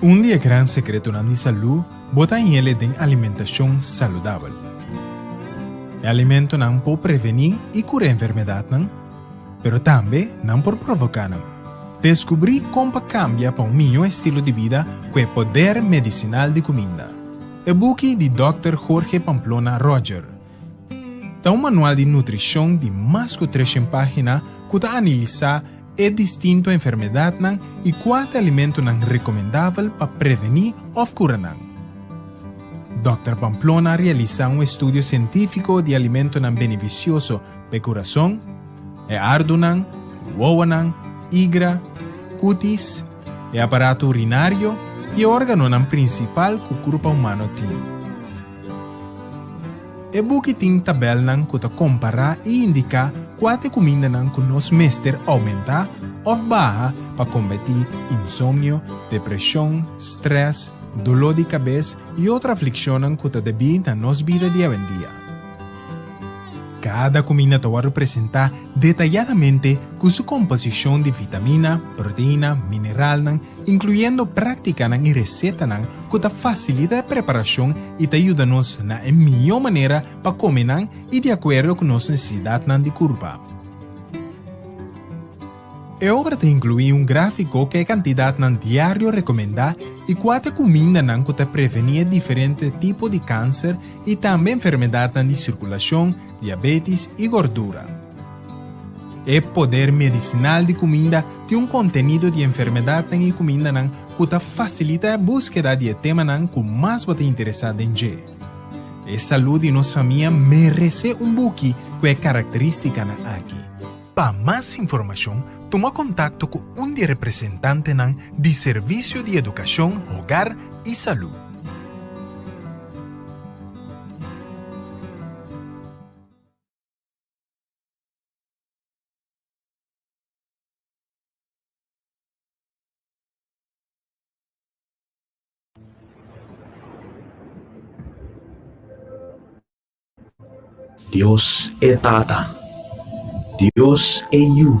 Un di e gran sekretonan di salú bo ta hañ'el den alimentashon saludabel. E alimentonan por prevení i kura enfermedatnan, pero tambe nan por provoká nan. Deskubrí kon pa kambia pa un mihó estilo di bida ku e poder medisinal di kuminda. E buki di Dòkter Jorge Pamplona Roger ta un manual di nutrishon di mas ku treshen página ku ta analisá e distinto enfermedadnan i kua ta alimentonan rekomendabel pa prevení òf kura nan. Dòkter Pamplona a realisá un estudio sientífiko di alimentonan benefisioso pa e kurason, e ardunan, wowonan, igra, kutis, e aparato urinario i e órganonan prinsipal ku kurpa humano tin. E buki tin tabèlnan ku ta kompará i indiká kua ta e kumindanan ku nos mester oumentá òf baha pa kombatí insomnio, depreshon, strès, doló di kabes i otro aflikshonnan ku ta debí na nos bida di awendia. Kada kuminda ta wòrdu presentá detayadamente ku su komposishon di vitamina, proteina, mineralnan, inkluyendo práktikanan i resetanan ku ta fasilita e preparashon i ta yuda nos na e mihó manera pa kome nan i di akuerdo ku nos nesesidatnan di kurpa. E obra ta inkluí un gráfiko ku e kantidatnan diario rekomendá i kua ta e kumindanan ku ta prevení e diferente tipo di kanser i tambe enfermedatnan di sirkulashon, diabetis i gordura. E poder medisinal di kuminda tin un kontenido di enfermedatnan i kumindanan ku ta fasilita e búskeda di e temanan ku mas bo ta interesá den dje. E salú di nos famia meresé un buki ku e karakterístikanan aki. Pa mas informashon, tuma kontakto ku un di e representantenan di Servisio di Edukashon, Hogar i Salú. Dios e Tata, Dios e Yu,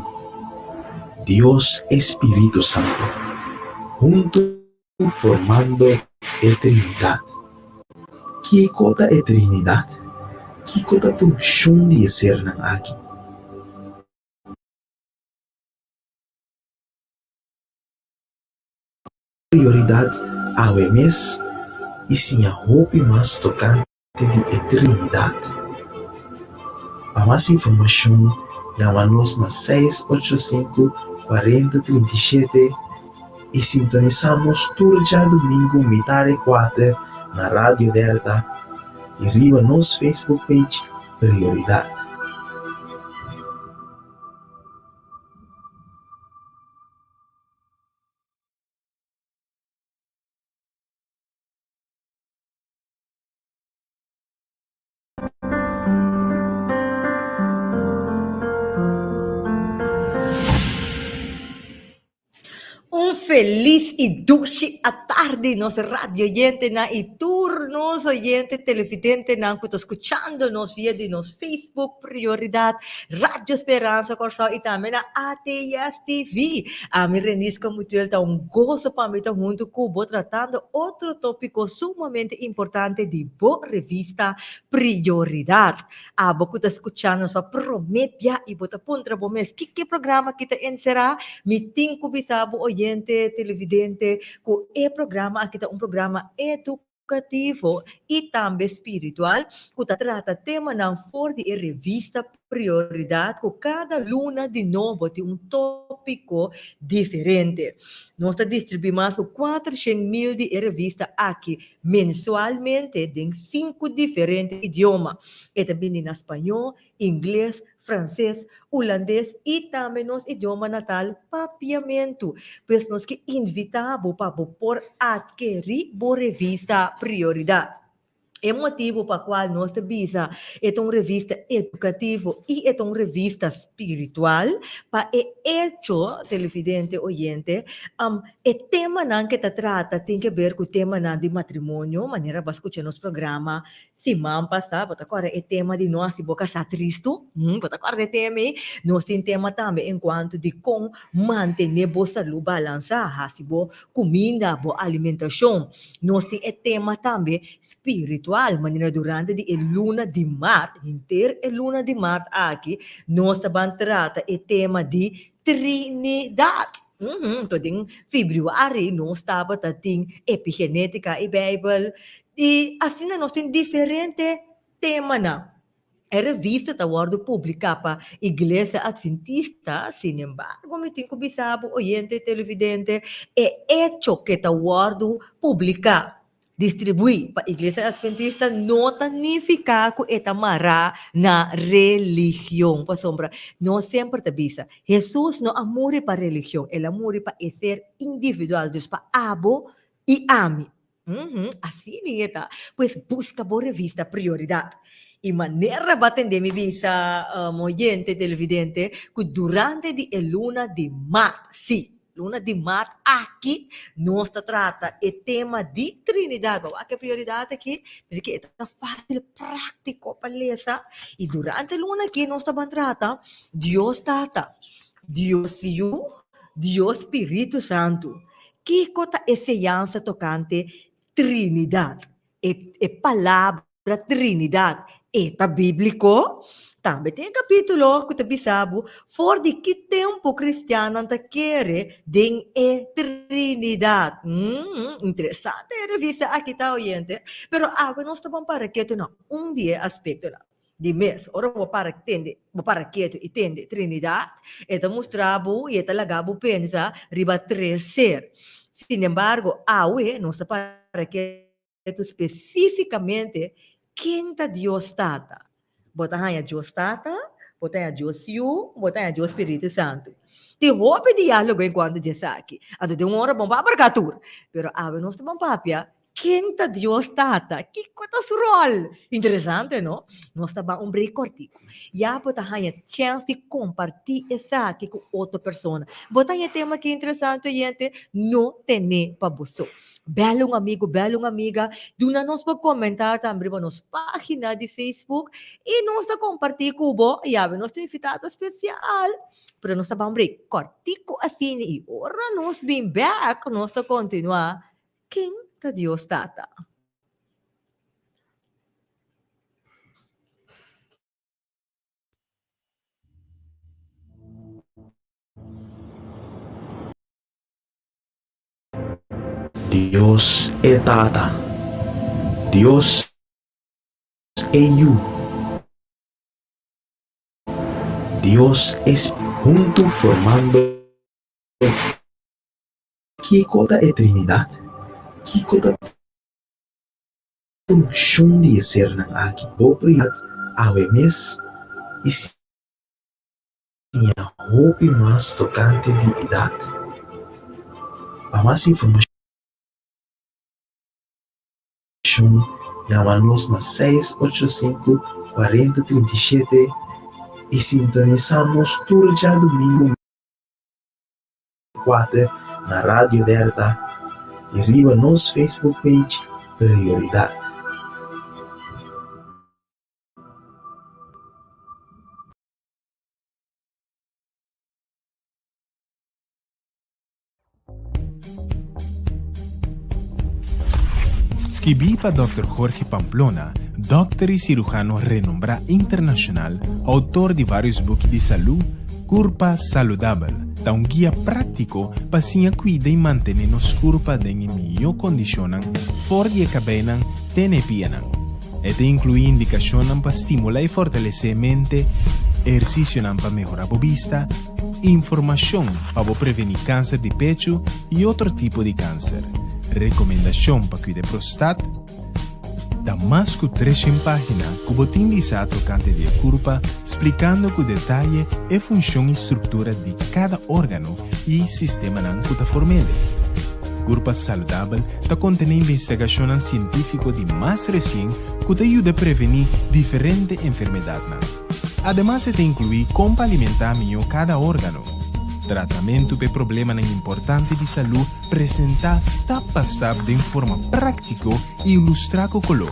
Dios e Spiritu Santu, huntu formando e Trinidat. Kiko ta e Trinidat? Kiko ta funshon di e sernan aki? Prioridat awe mes i siña hopi mas tokante di e Trinidat. Pa mas informashon yama nos na seis ocho sinku kuarenta 37 i sintonisá nos tur djadumingu mitar e kuater na Radio Delta i riba nos Facebook page Prioridat. Un felis i dushi atardi nos radio oyentenan i tur nos oyente televidentenan ku ta skuchando nos via di nos Facebook Prioridad Radio Speransa Kòrsou i tambe na ATS TV. Ami Renisca Mutuel ta un goso pa mi ta huntu ku bo tratando otro tópiko sumamente importante di bo revista Prioridat. Abo ku ta skucha nos pa promé bia i bo ta puntra bo mes kiko e programa aki ta enserá, mi tin ku bisa bo oyente televidente ku e programa aki ta un programa edukativo i tambe spiritual ku ta trata temanan for di e revista Prioridat ku kada luna di nobo tin un tópiko diferente. Nos ta distribuí mas ku 400.000 di e revista aki mensualmente den sinku diferente idioma. E ta bini na spañó, ingles, franses, hulandes i tambe nos idioma natal papiamentu. Pues nos ke invitá bo pa bo por atkerí bo revista Prioridat. E motibu pa kual nos ta bisa e ta un revista edukativo i e ta un revista spiritual, pa e echo, televidente, oyente, e temanan ke ta trata tin ke ber ku temanan di matrimonio, manera bo a skucha nos programa siman pasá, bo ta kòrda e tema di no hasi bo kasá tristu? Bo ta kòrda e tema ei? Nos tin tema tambe enkuanto di kon mantené bo salú balansá, hasi bo kuminda, bo alimentashon. Nos tin e tema tambe spiritual, manera durante di e luna di mart, henter e luna di mart aki, nos ta ban trata e tema di Trinidat. Uhum, den febrüari nos tabata tin epigenétika i Beibel, i asina nos tin diferente temanan. E revista ta wòrdu publiká pa Iglesia Adventista, sinembargo mi tin ku bisa bo oyente i televidente, e echo ku e ta wòrdu publiká, distribuí, pa Iglesia Adventista no ta nifiká ku e ta mará na religion, pasobra nos semper ta bisa, Hesus no a muri pa religion, el a muri pa e ser individual, dus pa abo i ami. Uhum, asina e ta. Pues buska bo revista Prioridat. I manera bo a tende mi bisa, um, oyente, televidente, ku durante di e luna di mart, sí, luna di mart aki, nos ta trata e tema di Trinidat. Bo a wak e Prioridat aki? Mira ki e ta fásil, práktiko pa lesa. I durante e luna aki nos ta ban trata Dios Tata, Dios Yu, Dios Spiritu Santu. Kiko ta e señansa tokante Trinidat? E e palabra Trinidat e ta bíbliko? Tambe tin e kapítulo ku ta bisa bo for di ki tempu kristiannan ta kere den e Trinidat. Mm, interesante e revista aki ta, oyente. Pero awe nos ta ban para ketu na un di e aspektonan. Di mes, ora bo para tende, bo para ketu i tende Trinidat, e ta mustra bo i e ta laga bo pensa riba tres ser. Sinembargo, awe nos ta para ketu spesífikamente ken ta Dios Tata. Bo ta haña Dios Tata, bo ta haña Dios Yu, bo ta haña Dios Spiritu Santu. Tin hopi diálogo enkuanto di esaki. Anto den un ora bon pa abarká tur. Pero awe nos ta ban papia Ken ta Dios Tata? Kiko ta su ròl? Interesante, no? Nos ta ban un break kòrtiku. Ya bo ta haña chèns di kompartí esaki ku otro persona. Bo ta haña e tema aki interesante, oyente? No ten'é pa bo so. Bèl un amigu, bèl un amiga, duna nos bo komentar tambe riba nos página di Facebook i nos ta kompartí ku bo. Yawe nos tin un invitado spesial. Pero nos ta ban un break kòrtiku asina i ora nos bin bèk nos ta kontinuá Ken ta Dios Tata? Dios e Tata. Dios e Yu. Dios e Huntu formando. Kiko ta e Trinidat? Kiko ta funshon di e sernan aki? Bo priat awe mes i siña hopi mas tokante di edat. Pa mas informashon yama nos na 685 40 37 i sintonisá nos tur djadumingu. 4 na Radio Delta y riba nos Facebook page Prioridad. Skibí pa Dòkter Jorge Pamplona, dòkter i sirujano renombrá internashonal, outor di vários buki di salú, Kurpa Saludabel ta un guia práktiko pa siña kuida i mantené nos kurpa den e mihó kondishonnan for di e kabeinan te na e pianan. E ta inkluí indikashonnan pa stimulá i fortalesé e mente, ehersisionan pa mehorá bo bista, informashon pa bo prevení kanser di pechu i otro tipo di kanser, rekomendashon pa kuida e prostat, Ta mas ku treshen página ku bo tin di sa tokante di e kurpa, splikando ku detaye e funshon i struktura di kada órgano i sistemanan ku ta form'ele. Kurpa Saludabel ta kontené investigashonnan sientífiko di mas resien ku ta yuda prevení diferente enfermedatnan. Ademas e ta inkluí kon pa alimentá mihó kada órgano. Tratamentu pa e problemanan importante di salú presentá stap pa stap den forma práktiko i ilustrá ku koló.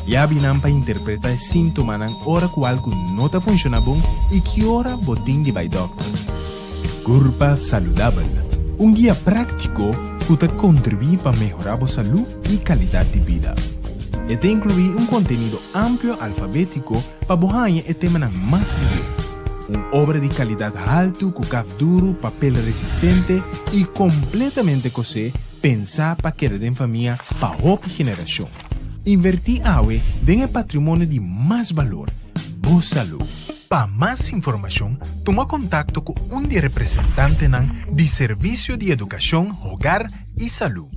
Yabinan pa interpretá e síntomanan ora ku algu no ta funshoná bon i ki ora bo tin di bai dòkter. Kurpa Saludabel, un guia práktiko ku ta kontribuí pa mehorá bo salú i kalidat di bida. E ta inkluí un kontenido amplio alfabétiko pa bo haña e temanan mas lihé. Un obra di kalidat haltu ku kaf duru, papel resistente i kompletamente kosé, pensá pa keda den famia pa hopi generashon. Invertí awe den e patrimonio di mas balor, bo salú. Pa mas informashon, tuma kontakto ku un di e representantenan di Servisio di Edukashon, Hogar i Salú.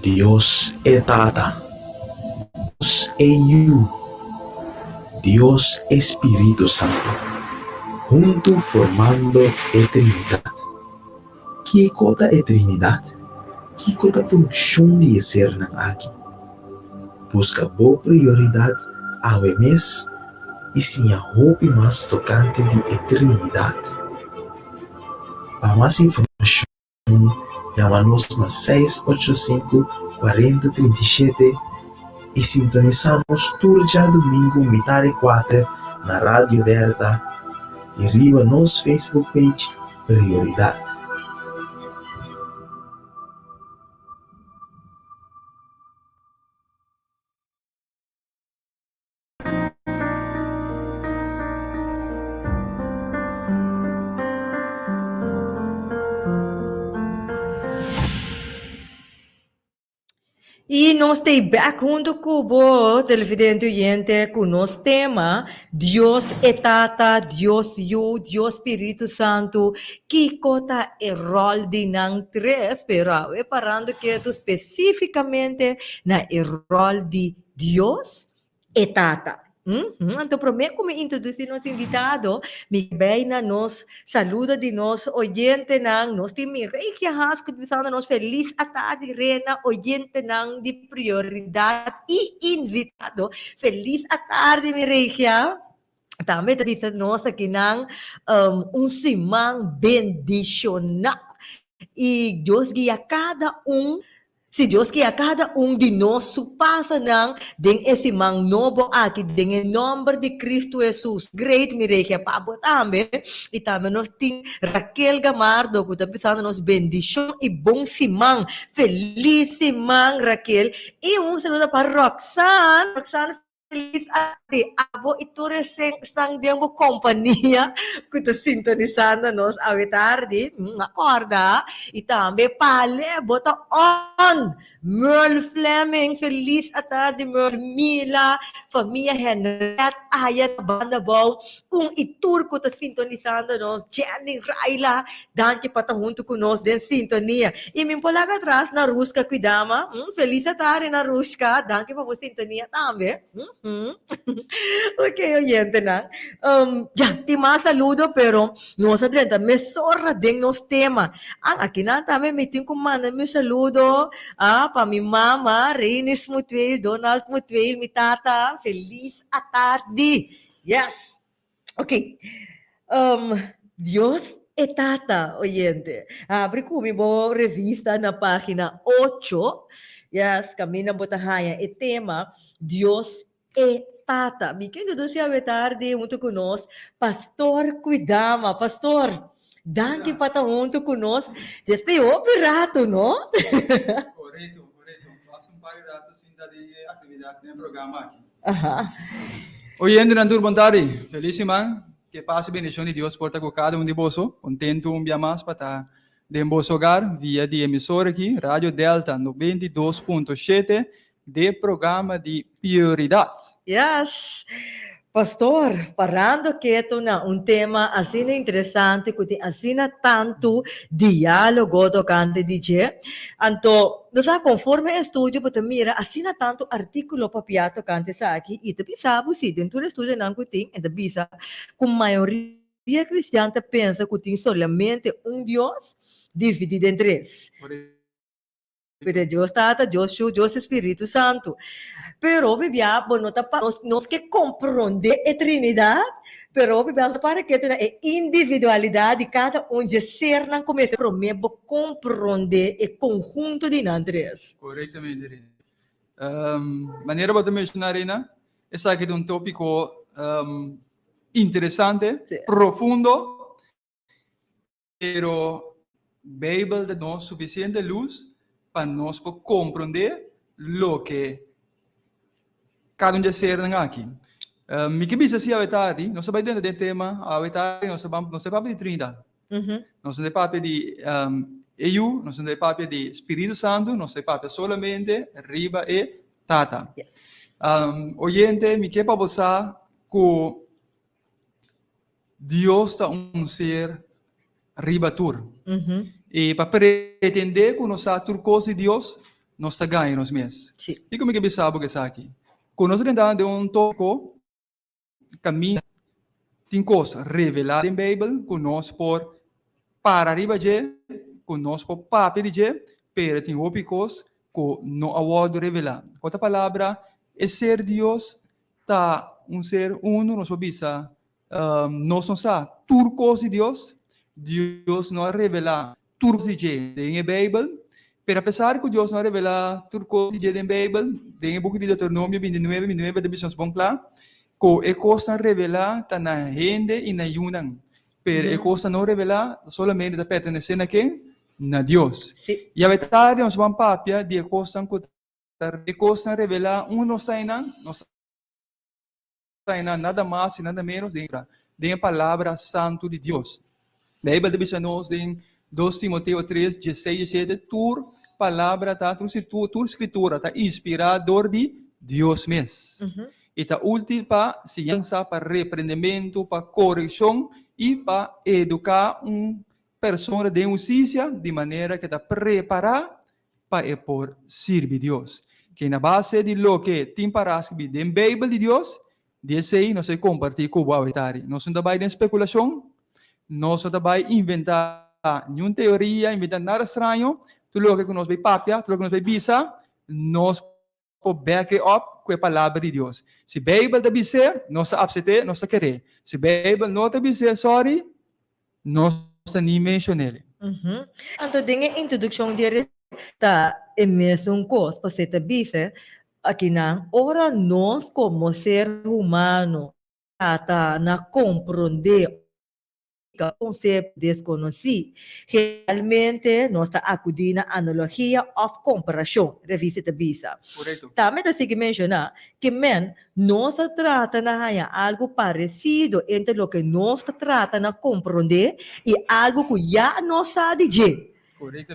Dios e Tata, Dios e Yu, Dios e Spiritu Santu, huntu formando e Trinidat. Kiko ta e Trinidat? Kiko ta funshon di e sernan aki? Buska bo prioridat awe mes i siña hopi mas tokante di e Trinidat. Pa mas informashon, yama nos na seis ocho sinku, kuarenta 37 i sintonisá nos tur djadumingu mitar di kuater na Radio Delta i riba nos Facebook page Prioridad. I nos ta bek huntu ku bo, televidente oyente, ku nos tema, Dios e Tata, Dios Yu, Dios Spiritu Santu, kiko ta e ròl di nan tres? Pero awe parando ketu spesífikamente na e ròl di Dios e Tata. Anto promé ku mi introdusí nos invitado, mi bai na nos saludo di nos oyentenan. Nos tin Mireille Haas ku ta bisando nos felis atardi Rena, oyentenan di Prioridat i invitado. Felis atardi Mireille. Tambe ta bisa nos akinan un siman bendishoná i Dios guia kada un. Si Dios ke a kada un di nos su pasonan den e siman nobo aki den e nomber di Cristo Jesus. Great mi regia pa bo tambe. I tambe nos tin Raquel Gamardo ku ta bisando nos bendishon i bon siman. Felis siman Raquel. I un saludo pa Roxanne. Roxanne Felis ati abo i tur esnan den bo kompania ku ta sintonisando nos awe tardi. Akorda i tambe Pale bo ta on! Merle Fleming felis atardi Merle, Mila, famia Henriette aya na banda abou un i tur ku ta sintonisando nos, Jenny, Raila, danki pa ta huntu ku nos den sintonia. I mi por laga atras Narushka Kuidama, felis atardi Narushka, danki pa bo sintonia tambe. Ok oyentenan, ya tin mas saludo pero nos a drenta mesora den nos tema. An akinan tambe mi tin ku manda mi saludo pa mi mama Reinis Mutueel, Donald Mutueel, mi tata, felis atardi. Yes! Ok, Dios. E Tata, oyente. Habri ku mi bo revista na página ocho. Yes, kaminda bo ta haña e tema Dios e Tata. Mi ke introdusi awe tardi huntu ku nos Pastor Kuidama. Pastor, danki pa ta huntu ku nos despues hopi ratu, no? Korekto, korekto. Pas un par di ratu sin ta den e aktividat den e programa aki. Aha. Oyentenan tur bon tardi. Felis siman. Ke pas i bendishon di Dios por ta ku kada un di boso. Kontentu un bia mas pa ta den boso hogar via di emisora aki, Radio Delta 92.7, de programa di Prioridat. Yes. Pastor, parando ketu na un tema asina interesante ku tin asina tantu diálogo tokante di dje, anto nos a konforme e estudio bo ta mira asina tantu artíkulo papiá tokante esaki i ta bisa bo si den tur estudionan ku tin e ta bisa ku mayoria kristian ta pensa ku tin solamente un Dios dividí den tres. P'e Dios Tata, Dios Yu, Dios Spiritu Santu. Pero hopi bia bo no ta pa nos nos ke komprondé e Trinidat, pero hopi bia nos ta para ketu na e individualidat di kada un dje sernan ku mester promé bo komprondé e konhunto di nan tres. Korektamente, Rina. Manera bo ta menshoná, Rina, esaki ta un tópiko interesante, profundo. Pero Beibel ta nos sufisiente lus pa nos por komprondé loke kada un di e sernan aki. Mi ke bisa si awe tardi, nos ta bai drenta den e tema, awe tardi nos ta ban, nos ta papia di Trinidat. Nos no ta papia di e Yu, nos no ta papia di Spiritu Santu, nos ta papia solamente riba e Tata. Oyente, mi ke pa bo sa ku Dios ta un ser riba tur. I pa pretendé ku nos sa tur kos di Dios, nos ta gaña nos mes. Kiko mi ke bisa bo ku esaki? Ku nos drenta den un tópiko kaminda tin kos revelá den Beibel ku nos por para riba dje, ku nos por papia di dje, pero tin hopi kos ku no a wòrdu revelá. Ku otro palabra, e ser Dios ta un ser uno, nos por bisa, nos no sa tur kos di Dios, Dios no a revelá tur kos di dje den e Beibel, pero apesar ku Dios no a revelá tur kos di dje den Beibel, den e buki di Deuteronomio 29, 29 ta bisa nos bon kla ku e kosnan revelá ta na hende i na yunan, pero e kosnan no revelá solamente ta pertenesé na ken? Na Dios. I awe tardi nos ban papia di e kosnan ku Ta e kosnan revelá un nos ta einan, nos ta einan nada mas i nada ménos den den e Palabra Santu di Dios. Beibel ta bisa nos den 2 Timoteo 3, 16, 17, tur palabra ta, tur skritura, tur skritura ta inspirá dor di Dios mes. I ta útil pa siñansa, pa reprendementu, pa korekshon i pa eduká un persona den hustisia, di manera ku e ta prepará pa e por sirbi Dios. Ke na base di loke tin pará skibí den Beibel di Dios, di esei nos a kompartí ku bo awe tardi. Nos no ta bai den spekulashon, nos no ta bai inventá niun teoria, inventá nada straño. Tur loke ku nos bai papia, tur loke nos bai bisa, nos por back it up ku e Palabra di Dios. Si Beibel ta bis'é, nos ta apset'é, nos ta ker'é. Si Beibel no ta bis'é, sorry, nos ta ni menshon'é. Anto den e introdukshon di e ta e mesun kos, pasobra e ta bisa akinan, ora nos komo ser humano trata na komprondé konsepto deskonosí. Generalmente nos ta akudí na analogia òf komparashon, revista ta bisa. Tambe ta sigui menshoná ke men nos ta trata na haña algu paresido entre loke nos ta trata na komprondé i algu ku ya nos sa di dje.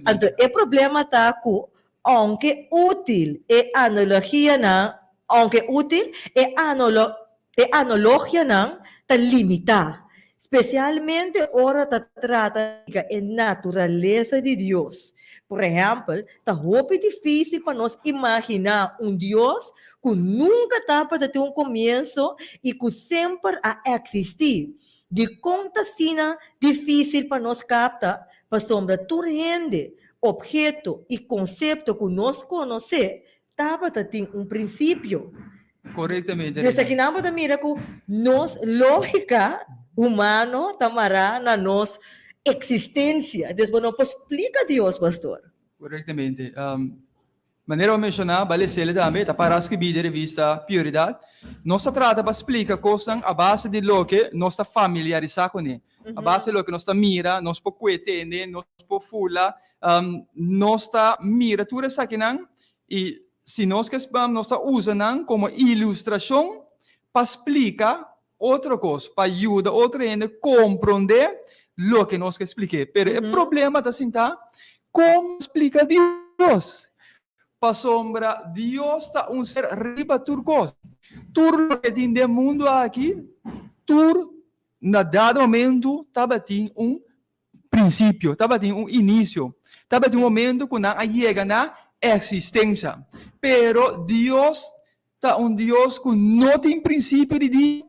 Anto e problema ta ku ounke útil e analogianan ounke útil e anolo E analogianan ta limitá, spesialmente ora ta trata di e naturalesa di Dios. Por ehèmpel, ta hopi difísil pa nos imaginá un Dios ku nunka tabata tin un komienso i ku semper a eksistí. Dikon ta asina difísil pa nos kapta? Pasobra tur hende, opheto i konsepto ku nos konosé Tabata tin un prinsipio. Korektamente. Des akinan bo ta mira ku nos lógika humano ta mará na nos eksistensia. Entonces bo no por splika Dios, pastor. Korektamente. Manera bo menshoná, bale sele tambe, ta para skibí den revista Prioridat. Nos ta trata pa splika kosnan a base di loke nos ta familiarisá kuné, a base di loke nos ta mira, nos por kue tende, nos por fula. Nos ta mira tur esakinan i si nos ke nos ta usa nan komo ilustrashon pa splika otro kos, pa yuda otro hende komprondé loke nos ke splik'é. Pero e problema ta sintá kon splika Dios. Pasobra Dios ta un ser riba tur kos. Tur loke tin den mundu aki, tur na dado momentu tabatin un prinsipio, tabatin un inisio, tabatin un momentu ku nan a yega na eksistensia. Pero Dios ta un Dios ku no tin prinsipio di dia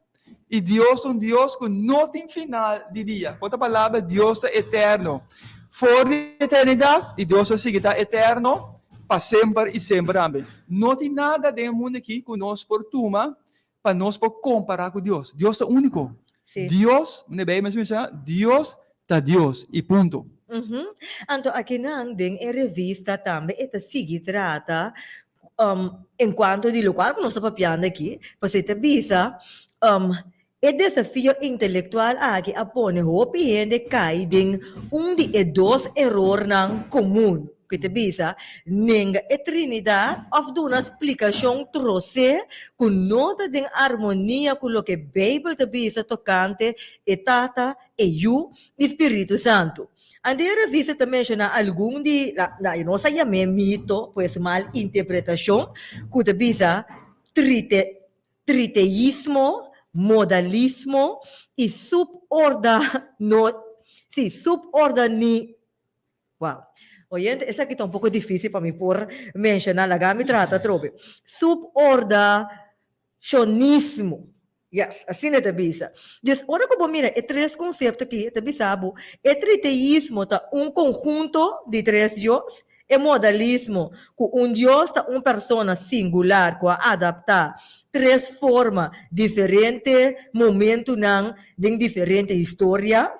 i Dios ta un Dios ku no tin final di dia. Ku otro palabra, Dios ta eterno for di eternidat i Dios ta sigui ta eterno pa semper i semper tambe. No tin nada den e mundu aki ku nos por tuma pa nos por kompará ku Dios. Dios ta úniko. Dios, manera Beibel mes menshoná, Dios ta Dios i punto. Anto akinan den e revista tambe e ta sigui trata En cuanto di locual cu nos ta papiando aki, pasobra e ta bisa, e desafio intelectual aki a pone hopi hende cay den un di e dos erornan comun, cu ta bisa, nenga e Trinidad of duna splicacion trocé cu no ta den armonia cu loke Bijbel ta bisa tocante e Tata, e Yu i Spiritu Santu. Anto e revista ta menshoná algun di, na, nos a yam'é mito, pues mal interpretashon, ku ta bisa trite, triteismo, modalismo i suborda, no, sí, subordani, wow. Oyente, esaki ta un poko difísil pa mi por menshoná, laga mi trata atrobe. Suborda Shonismo. Yes, asina e ta bisa. Dus ora ku bo mira e tres konsepto aki, e ta bisa bo, e triteismo ta un konhunto di tres dios, e modalismo, ku un dios ta un persona singular ku a adaptá tres forma diferente momentunan den diferente historia,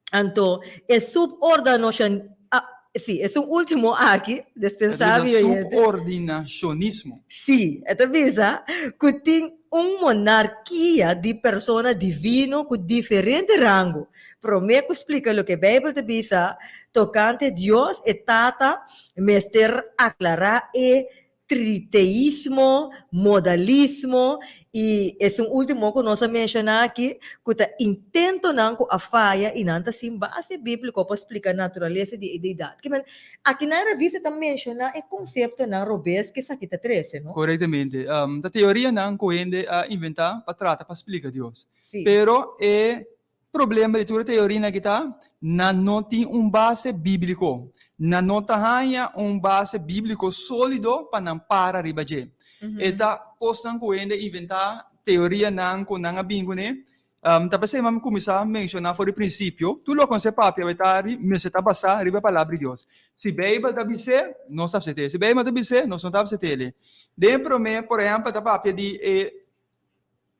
Anto e subordanoshon, ah, sí, esun último aki, despensá mi oyente. Subordinashonismo. Sí, e ta bisa ku tin un monarkia di persona divino ku diferente rango. Promé ku splika loke Beibel ta bisa tokante Dios e Tata, mester aklará e triteísmo, modalismo i esun último ku nos a menshoná aki, ku ta intentonan ku a faya i nan ta sin base bíbliko pa splika naturalesa di e deidat. Ke men, aki nan revista ta menshoná e konseptonan robes ku esaki ta trese, no? Korektamente. Ta teorianan ku hende a inventá pa trata pa splika Dios. Pero e Problema di tur e teorianan aki ta, nan no tin un base bíbliko. Nan no ta haña un base bíbliko sólido pa nan para riba dje. E ta kosnan ku hende inventá, teorianan ku nan a bin kuné. Ta p'esei mi a kuminsá menshoná for di prinsipio, tur loke nos a papia awor ta mester ta basá riba e Palabra di Dios. Si Beibel ta bis'é, nos ta apsept'é. Si Beibel no ta bis'é, nos no ta apsept'é. Den e promé, por ehèmpel, ta papia di e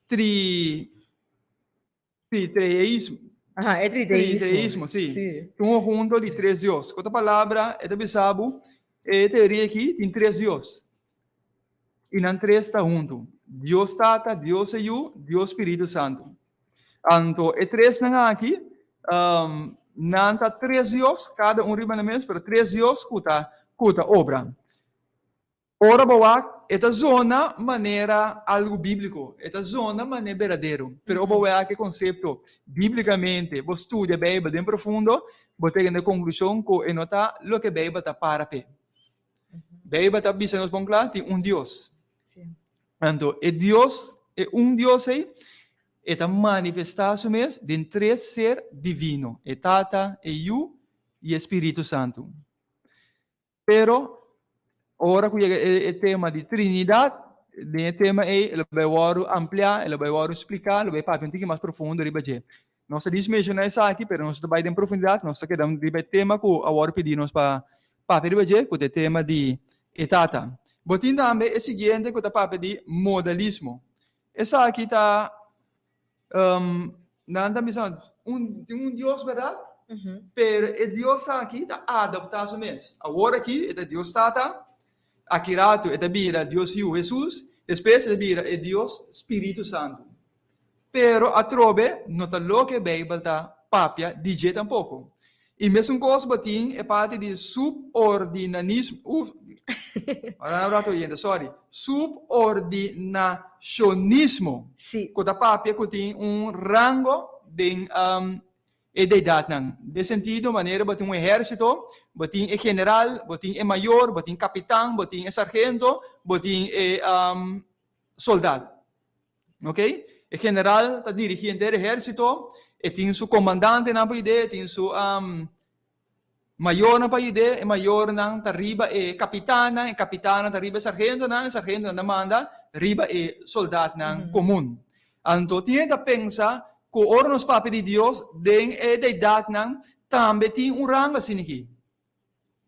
tri. Triteísmo. Aha, e triteísmo. Triteísmo, sí. Sí. Un conjunto di tres dios. Ku otro palabra, e ta bisa bo, e teoria aki tin tres dios. I nan tres ta huntu. Dios Tata, Dios e Yu, Dios Spiritu Santu. Anto e tresnan aki, um, nan ta tres dios, kada un riba nan mes, pero tres dios ku ta, ku ta obra. Ora bo wak, e ta zona manera algu bíbliko, e ta zona manera berdadero. Pero ora bo wak e konsepto bíblikamente, bo studia Beibel den profundo, bo ta yega na e konklushon ku e no ta loke Beibel ta para p'e. Beibel ta bisa nos bon kla, tin un Dios. Anto e Dios, e un Dios ei, e ta manifestá su mes den tres ser divino, e Tata, e Yu i e Spiritu Santu. Pero, ora ku yega e e tema di Trinidat, den e tema ei e lo bai wòrdu ampliá, e lo bai wòrdu spliká, e lo bai papia un tiki mas profundo riba dje. Nos ta dis menshoná esaki, pero nos ta bai den profundidat, nos ta keda riba e tema ku a wòrdu pidí nos pa papia riba dje, ku ta e tema di e Tata. Bo tin tambe e siguiente ku ta papia di modalismo. Esaki ta, nan ta bisa, un, tin un Dios, bèrdat? Pero e Dios aki ta adaptá su mes. Awor aki e ta Dios Tata, aki ratu e ta bira Dios Yu Hesus, despues e ta bira e Dios Spiritu Santu. Pero atrobe no ta loke Beibel ta papia di dje tampoko. I mesun kos bo tin e parti di subordinanismo, ora un rato oyente, sorry, subordinashonismo, ku ta papia ku tin un rango den e deidatnan. Den sentido manera bo tin un ehérsito, bo tin e general, bo tin e mayor, bo tin kapitan, bo tin e sargento, bo tin e soldat. Ok, e general ta dirigí henter ehérsito, e tin su komandantenan pa yud'é, e tin su mayornan pa yud'é, e mayornan ta riba e kapitannan, e kapitannan ta riba e sargentonan, e sargentonan ta manda riba e soldatnan komun. Anto tin hende ta pensa ku ora nos papia di Dios den e deidatnan tambe tin un rango asina aki.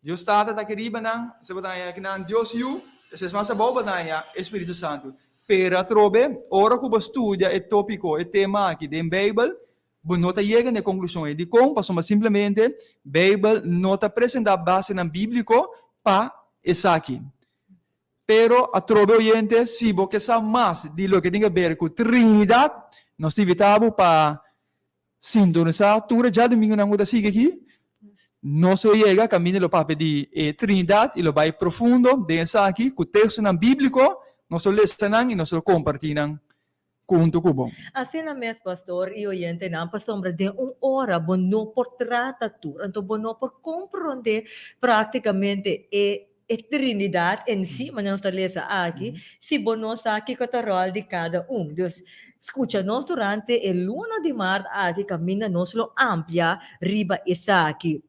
Dios Tata ta aki riba nan, esei bo ta haña aki nan, Dios Yu, esei mas abou bo ta haña e Spiritu Santu. Pero atrobe, ora ku bo studia e tópiko, e tema aki den Beibel, bo no ta yega na e konklushon ei. Dikon? Pasobra simplemente Beibel no ta presentá basenan bíbliko pa esaki. Pero atrobe oyente, si bo ke sa mas di loke tin ke ber ku Trinidat, nos ta invitá bo pa Sintonisá tur e djadumingunan ku ta sigui aki. Nos lo yega kaminda lo papia di e Trinidat i lo bai profundo den esaki ku tekstonan bíbliko. Nos lo lesa nan i nos lo kompartí nan huntu ku bo. Asina mes, pastor i oyentenan, pasobra den un ora bo no por trata tur, anto bo no por komprondé práktikamente e e Trinidad en si, manera nos ta lesa aki, si bo no sa kiko ta ròl di kada un. Dus, skucha nos durante e luna di mart aki kaminda nos lo amplia riba esaki.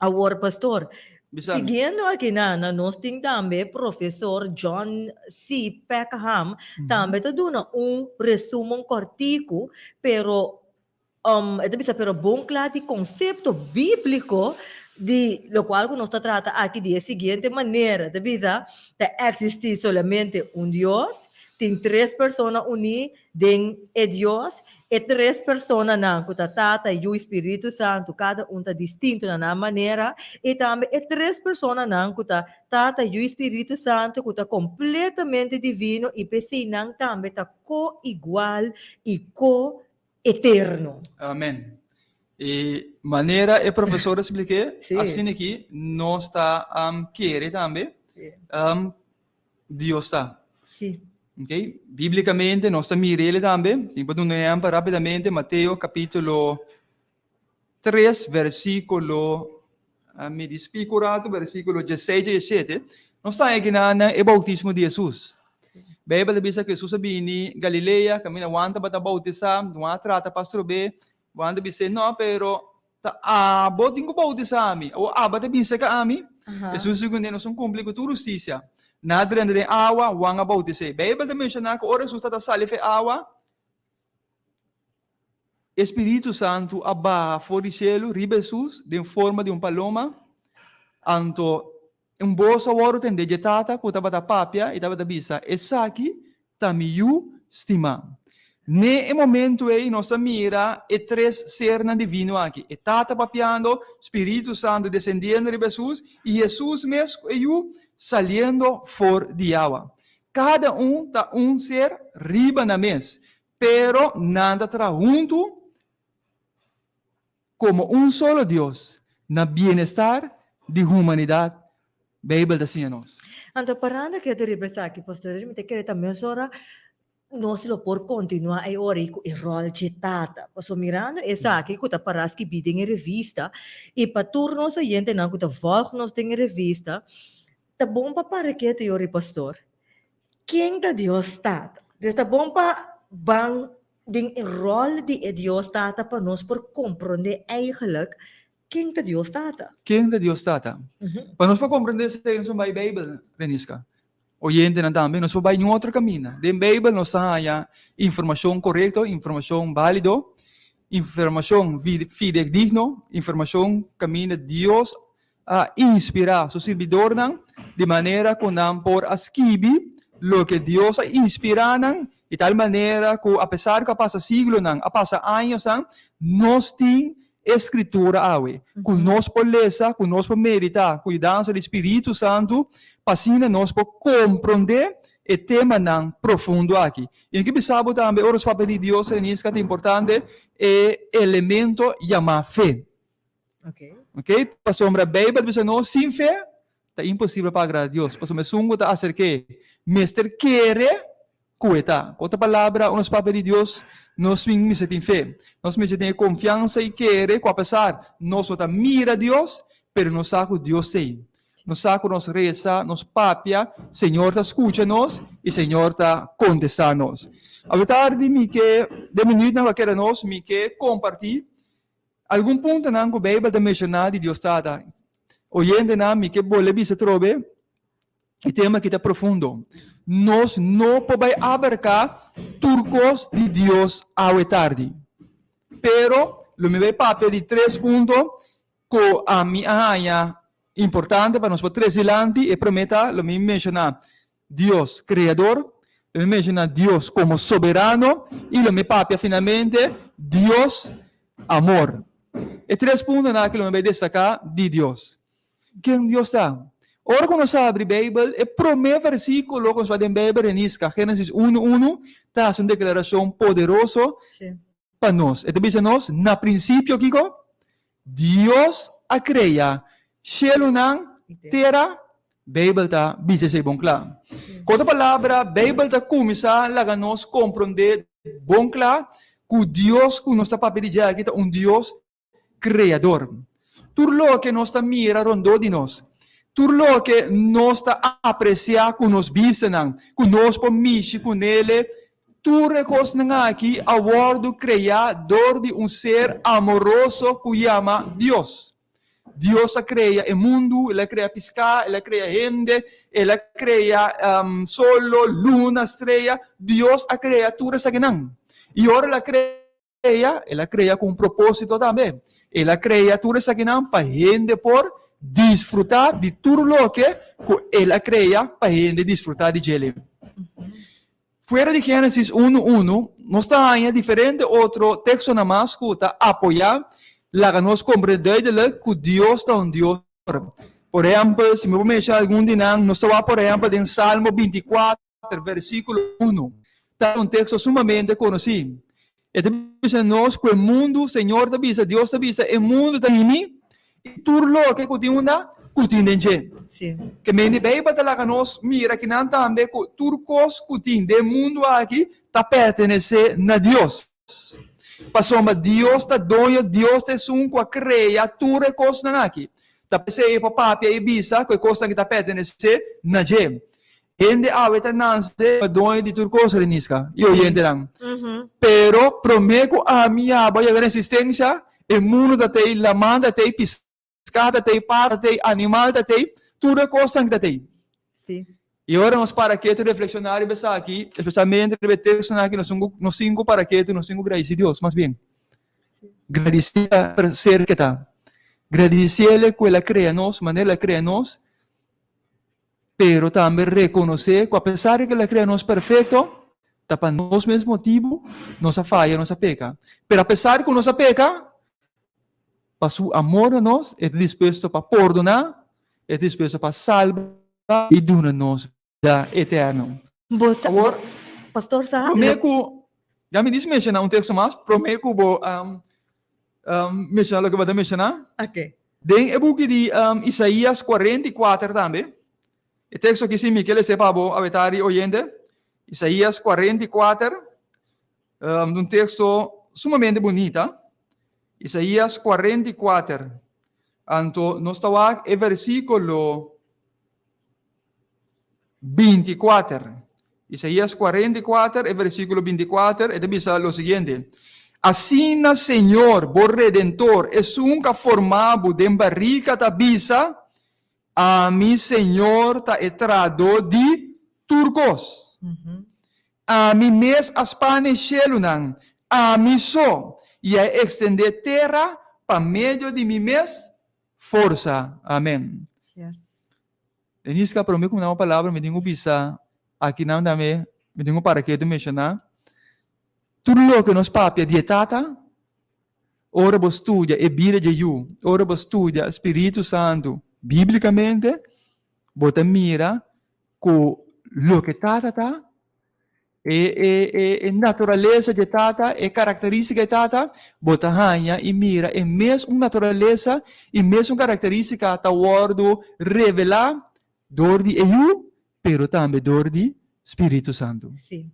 Awor, pastor, siguiendo akinan, nos tin tambe profesor John C. Peckham tambe ta duna un resumen kòrtiku, pero E ta bisa, pero bon kla di konsepto bíbliko di lokual ku nos ta trata aki di e siguiente manera, e ta bisa, ta eksistí solamente un Dios, tin tres persona uní den e Dios, e tres personanan ku ta Tata, Yu i Spiritu Santu, kada un ta distinto na nan manera, i tambe e tres personanan ku ta Tata, Yu i Spiritu Santu ku ta kompletamente divino i p'esei nan tambe ta ko-igual i ko eterno. Amen. E manera e profesor a spliké, Sí. asina aki nos ta um, kere tambe Sí. um, Dios ta. Sí. Ok? Bíblicamente nos ta mir'é tambe. Si por duna un ehempel rápidamente, Mateo capítulo 3, versículo, ah, mi di spiku un rato, versículo 16 y 17, nos ta haña kinan e bautismo di Hesus. Bijbel ta bisa ku Hesus a bini Galilea, kaminda Juan tabata bautisá, Juan a trata pa strob'é, Juan ta bis'é, No, pero ta abo tin ku bautisá mi, awor abo ta bin serka ami? Hesus di kuné, Nos a kumpli ku tur hustisia. Nan a drenta den awa, Juan a bautis'é. Bijbel ta menshoná ku ora Hesus tabata sali for e awa, E spiritu santu a baha for di shelu riba Hesus den forma di un paloma. Anto un bos a wòrdu tendé dje Tata ku tabata papia i tabata bisa, Esaki ta mi Yu stimá. Ne e momentu ei nos ta mira e tres sernan divino aki, e Tata papiando, spiritu santu desendiendo riba Hesus i Hesus mes ku e Yu saliendo for di awa. Kada un ta un ser riba nan mes, Pero nan ta traha huntu komo un solo Dios na bienestar di humanidat, Beibel ta siña nos. Anto parando ketu riba esaki, Pastor, mi ta kere ta mesora nos lo por kontinuá e ora ei ku e ròl dje tata. Pasobra mirando esaki ku ta pará skibí den e revista i pa tur nos oyentenan ku ta vòlg nos den e revista, ta bon pa para ketu e ora ei, Pastor. Ken ta Dios Tata? Dus ta bon pa ban den e ròl di e Dios Tata pa nos por komprondé eigenlijk ken ta Dios Tata. Ken ta Dios Tata? Pa nos por komprondé esei nos por bai Beibel, Reniska. Oyentenan tambe, nos por bai niun otro kaminda. Den Beibel nos ta haña informashon korekto, informashon bálido, informashon fidedigno, informashon kaminda Dios a inspirá su sirbidornan di manera ku nan por a skibi loke Dios a inspirá nan, di tal manera ku apesar ku a pasa siglonan, a pasa añosnan, nos tin. E Skritura awe, ku nos por lesa, ku nos por meditá, ku yudansa di Spiritu Santu, pa asina nos por komprondé e temanan profundo aki. I mi ke bisa bo tambe, ora nos papia di Dios, Reniska, ta importante e elemento yamá fe. Ok? Pasobra Beibel ta bisa nos, sin fe ta imposibel pa agrada Dios, pasobra esun ku ta aserk'é mester kere ku e ta. Ku otro palabra, ora nos papia di Dios, nos mester tin fe. Nos mester tin e konfiansa i kere ku apesar nos no ta mira Dios, pero nos sa ku Dios t'ei. Nos sa ku nos resa, nos papia, Señor ta skucha nos i Señor ta kontestá nos. Awe tardi mi ke, den minütnan ku a keda nos, mi ke kompartí Algun puntonan ku Beibel ta menshoná di Dios Tata. Oyentenan, mi ke bolbe bisa atrobe, e tema aki ta profundo. Nos no por bai abarká tur kos di Dios awe tardi. Pero lo mi bai papia di tres punto ku ami a haña importante pa nos por trese dilanti. E promé ta, lo mi menshoná Dios Kreador, lo mi menshoná Dios komo Soberano i lo mi papia finalmente Dios Amor. E tres puntonan aki lo mi bai destaká di Dios. Ken Dios ta? Ora ku nos abri Beibel, e promé versíkulo ku nos wak den Beibel, Reniska, Génesis unu unu, ta hasi un deklarashon poderoso pa nos. E ta bisa nos, Na prinsipio kiko? Dios a krea shelunan, tera, Beibel ta bisa esei bon kla. Ku otro palabra, Beibel ta kuminsá laga nos komprondé bon kla ku Dios ku nos ta papia di dje aki ta un Dios kreador. Tur loke nos ta mira rondó di nos, tur loke nos ta apresiá ku nos bistanan, ku nos por mishi kunele, Tur e kosnan aki a wòrdu kreá dor di un ser amoroso ku yama Dios. Dios a krea e mundu, el a krea piská, el a krea hende, el a krea solo, luna, strea. Dios a krea tur esakinan. I ora el a krea, el a krea ku un propósito tambe. El a krea tur esakinan pa hende por disfrutá di tur loke ku el a krea pa hende disfrutá di djele. Fuera di Génesis unu unu, nos ta haña diferente otro tekstonan mas ku ta apoyá laga nos komprendé duidelik ku Dios ta un Dios amor. Por ehèmpel, si mi por menshoná algun di nan, nos ta wak por ehèmpel den Salmo 24, versíkulo 1. Ta un teksto sumamente konosí. E ta bisa nos ku e mundu, Señor ta bisa, Dios ta bisa, e mundu ta himi i tur loke ku tin unda ku tin den dje. Sí. Ke men di Beibel ta laga nos mira kinan tambe ku tur kos ku tin den mundu aki ta pertenesé na Dios. Pasobra Dios ta doño, Dios ta esun ku a krea tur e kosnan aki. Ta p'esei e por papia i bisa ku e kosnan aki ta pertenesé na dje. Hende awe ta nanse pa doño di tur kos, Reniska i oyentenan. Pero promé ku ami i abo a yega na eksistensha, e mundu ta tei, laman ta tei, piská ta tei, para ta tei, animal ta tei, tur e kosnan ta tei. I ora nos para ketu reflekshoná riba esaki, espesialmente riba e tekstonan aki, nos tin ku para ketu, nos tin ku gradisí Dios, mas bien. Gradisí pa ser ke ta. Gradisiele ku el a krea nos, manera el a krea nos, Pero tambe rekonosé ku apesar di ku el a krea nos perfekto, ta pa nos mes motibu nos a faya, nos a peka. Pero apesar ku nos a peka, pa su amor na nos, e ta dispuesto pa pordoná, e ta dispuesto pa salba i duna nos bida eterno. Bo sa, Awor, pastor sa, promé ku, ya mi dis menshoná un teksto mas, promé ku bo menshoná loke bo ta menshoná. Oké. Den e buki di Isaías 44 tambe, e teksto aki si mi ke lese pa bo awetari oyente, Isaías 44, um, un teksto sumamente bunita. Isaías 44, anto nos ta wak e versíkulo 24. Isaías 44, e versíkulo 24, e ta bisa lo siguiente. Asina Señor, bo Redentor, esun ku a forma bo den barika ta bisa, Ami, Señor, ta e trahadó di tur kos. Ami mes a span e shelunan, ami so, i a ekstendé tera pa medio di mi mes forsa. Amen. Yes. Deniska, promé ku mi dá un palabra, mi tin ku bisa akinan tambe, mi tin ku para ketu menshoná, tur loke nos papia di e Tata, Ora bo studia e bida dje Yu, ora bo studia Spiritu Santu bíblikamente, bo ta mira ku loke Tata ta, e e e e naturalesa dje Tata, e karakterístika dje Tata, bo ta haña i mira e mes un naturalesa i mes un karakterístika ta wòrdu revelá dor di e Yu, pero tambe dor di Spiritu Santu. Sí.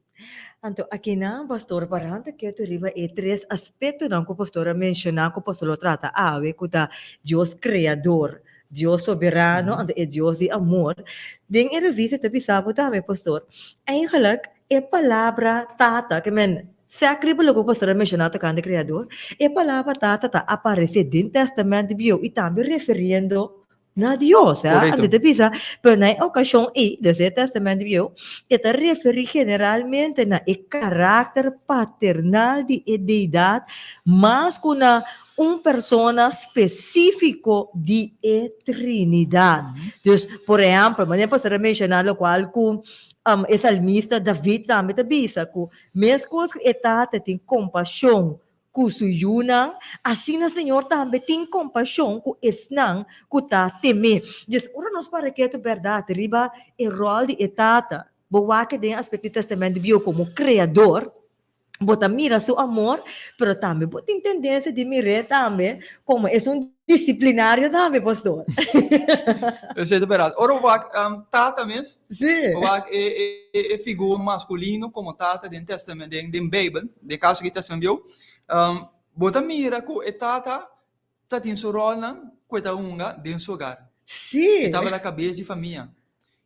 Anto akinan pastor parando ketu riba e tres aspektonan ku pastor a menshoná ku pastor lo trata awe ku ta Dios kreador, Dios soberano anto e Dios di amor. Den e revista ta bisa bo tambe pastor, eigenlijk e palabra tata ke men sek riba loke pastor a menshoná tokante kreador, e palabra tata ta aparesé den Tèstamènt Bieu i tambe referiendo Na Dios, hè? Correcto. Anto ta bisa, pero na e ocasion ei, dus e Testament Bieu, e ta referí generalmente na e karakter paternal di e Deidad mas ku na un persona spesífiko di e Trinidad. Dus, por ehèmpel, manera pastor a menshoná lokual ku e salmista David tambe ta bisa ku meskos ku e Tata tin kompashon ku su yunan, asina Señor tambe tin kompashon ku esnan ku ta tem'é. Dus, ora nos para ketu bèrdat riba e ròl di e Tata, bo wak den aspekto di Tèstamènt Bieu komo Kreador, bo ta mira su amor, pero tambe bo tin tendensia di mir'é tambe komo esun disiplinario tambe, pastor. Esei ta bèrdat. Ora bo wak Tata mes, Sí. bo wak e e figura maskulino komo Tata den Tèstamènt, den Beibel, Den kaso ki Testament Bieu, bo ta mira ku e tata ta tin su ròlnan ku e ta hunga den su hogar. Sí. E tabata kabes di famia.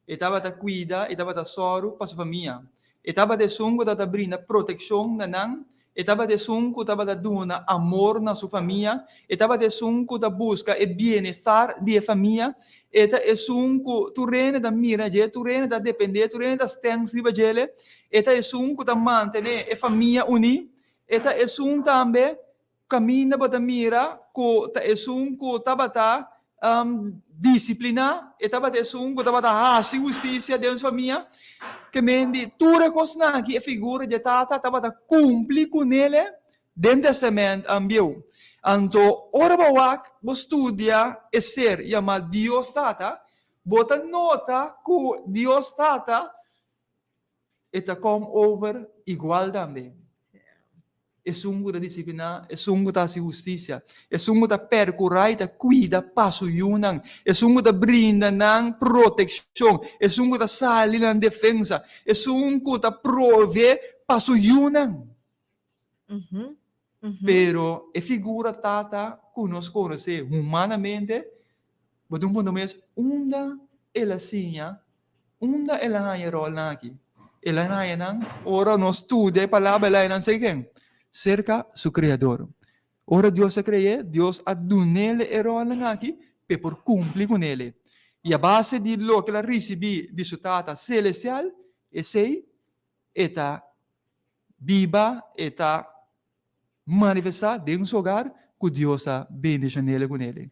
E tabata kuida, e tabata sòru pa su famia. E tabata esun ku tabata brinda protekshon na nan. E tabata esun ku tabata duna amor na su famia. E tabata esun ku ta buska e bienestar di e famia. E ta esun ku tur hende ta mira dje, tur hende ta dependé, tur hende ta stèns riba djele. E ta esun ku ta mantené e famia uní. E ta esun tambe kaminda bo ta mira ku ta esun ku tabata disipliná, e tabata esun ku tabata hasi hustisia den su famia. Ke men di tur e kosnan aki e figura di e tata tabata kumpli kunele den Tèstamènt Bieu. Anto ora bo wak bo studia e ser yamá Dios Tata, bo ta nota ku Dios Tata E ta kom over igual tambe. Esun ku ta disipliná, esun ku ta hasi hustisia, esun ku ta perkurá i ta kuida pa su yunan, esun ku ta brinda nan protekshon, esun ku ta sali nan defensa, esun ku ta provee pa su yunan. Pero e figura tata ku nos konosé humanamente, bo tin un punto mes, unda el a siña, unda el a haña e ròlnan aki? El a haña nan ora nos studia e palabra, el a haña nan serka ken? Serka su Kreador. Ora Dios a kre'é, Dios a dun'é e ròlnan aki p'e por kumpli kun'é. I a base di loke el a risibí di su Tata selestial, esei e ta biba, e ta manifestá den su hogar ku Dios a bendishon'el ku nel.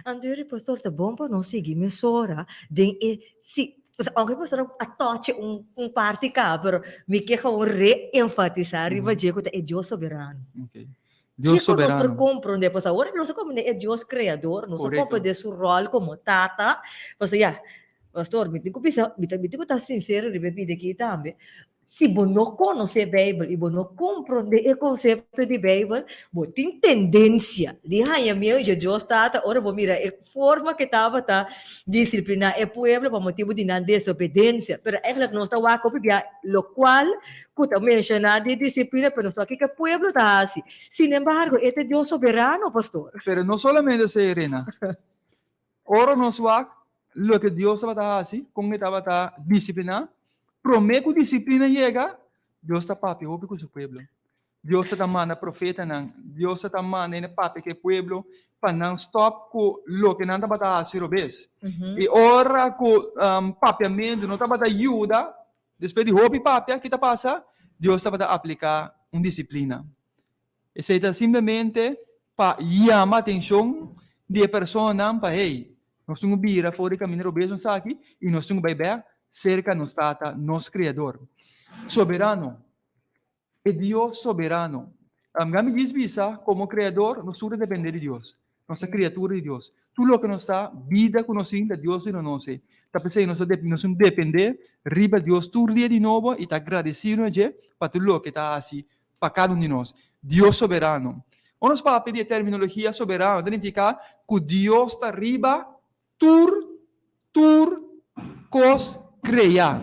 Anto yori pastor ta bon pa nos sigui mesora den e si aunke pastor a tochi un un parti ka pero mi ke gewoon re-enfatisá riba dje ku ta e Dios soberano. Okay. Dios Kiko nos por soberano. komprondé? Pasobra awor nos a komprondé e Dios kreador, nos a Korekto. komprondé su ròl komo tata. Pasobra ya, pastor, mi tin ku bisa, mi ta mi tin ku ta sinsero riba e bida aki tambe. Si bo no konosé Beibel i bo no komprondé e konsepto di Beibel, bo tin tendensia di haña miedu dje Dios Tata ora bo mira e forma ku e tabata disipliná e pueblo pa motibu di nan desobedensia. Pero eigentlik nos ta wak hopi bia lokual ku ta menshoná di disiplina, pero nos ta wak kiko e pueblo ta hasi. Sinembargo, e ta Dios soberano, pastor. Pero no solamente esei, Rena. Ora nos wak loke Dios tabata hasi, kon e tabata disipliná, promé ku disiplina yega, Dios ta papia hopi ku su pueblo. Dios ta manda profetanan, Dios ta manda hende papia ku e pueblo pa nan stòp ku loke nan tabata hasi robes. I ora ku papiamentu no tabata yuda, despues di hopi papia, ki ta pasa? Dios tabata apliká un disiplina. Esei ta simplemente pa yama atenshon di e personanan pa, hey, nos tin ku bira for di kaminda robes nos aki i nos tin ku bai bèk serka nos Tata, nos Kreador. Soberano. E Dios soberano. Gami djis bisa, komo Kreador, nos tur ta dependé di Dios. Nos ta kriatura di Dios. Tur loke nos ta, bida ku nos tin, ta Dios duna nos ei. Ta p'esei nos ta nos tin dependé riba Dios tur dia di nobo i ta agradesido na dje pa tur loke e ta hasi pa kada un di nos. Dios soberano. Ora nos papia di e terminologia soberano ta nifiká ku Dios ta riba tur tur kos kreá.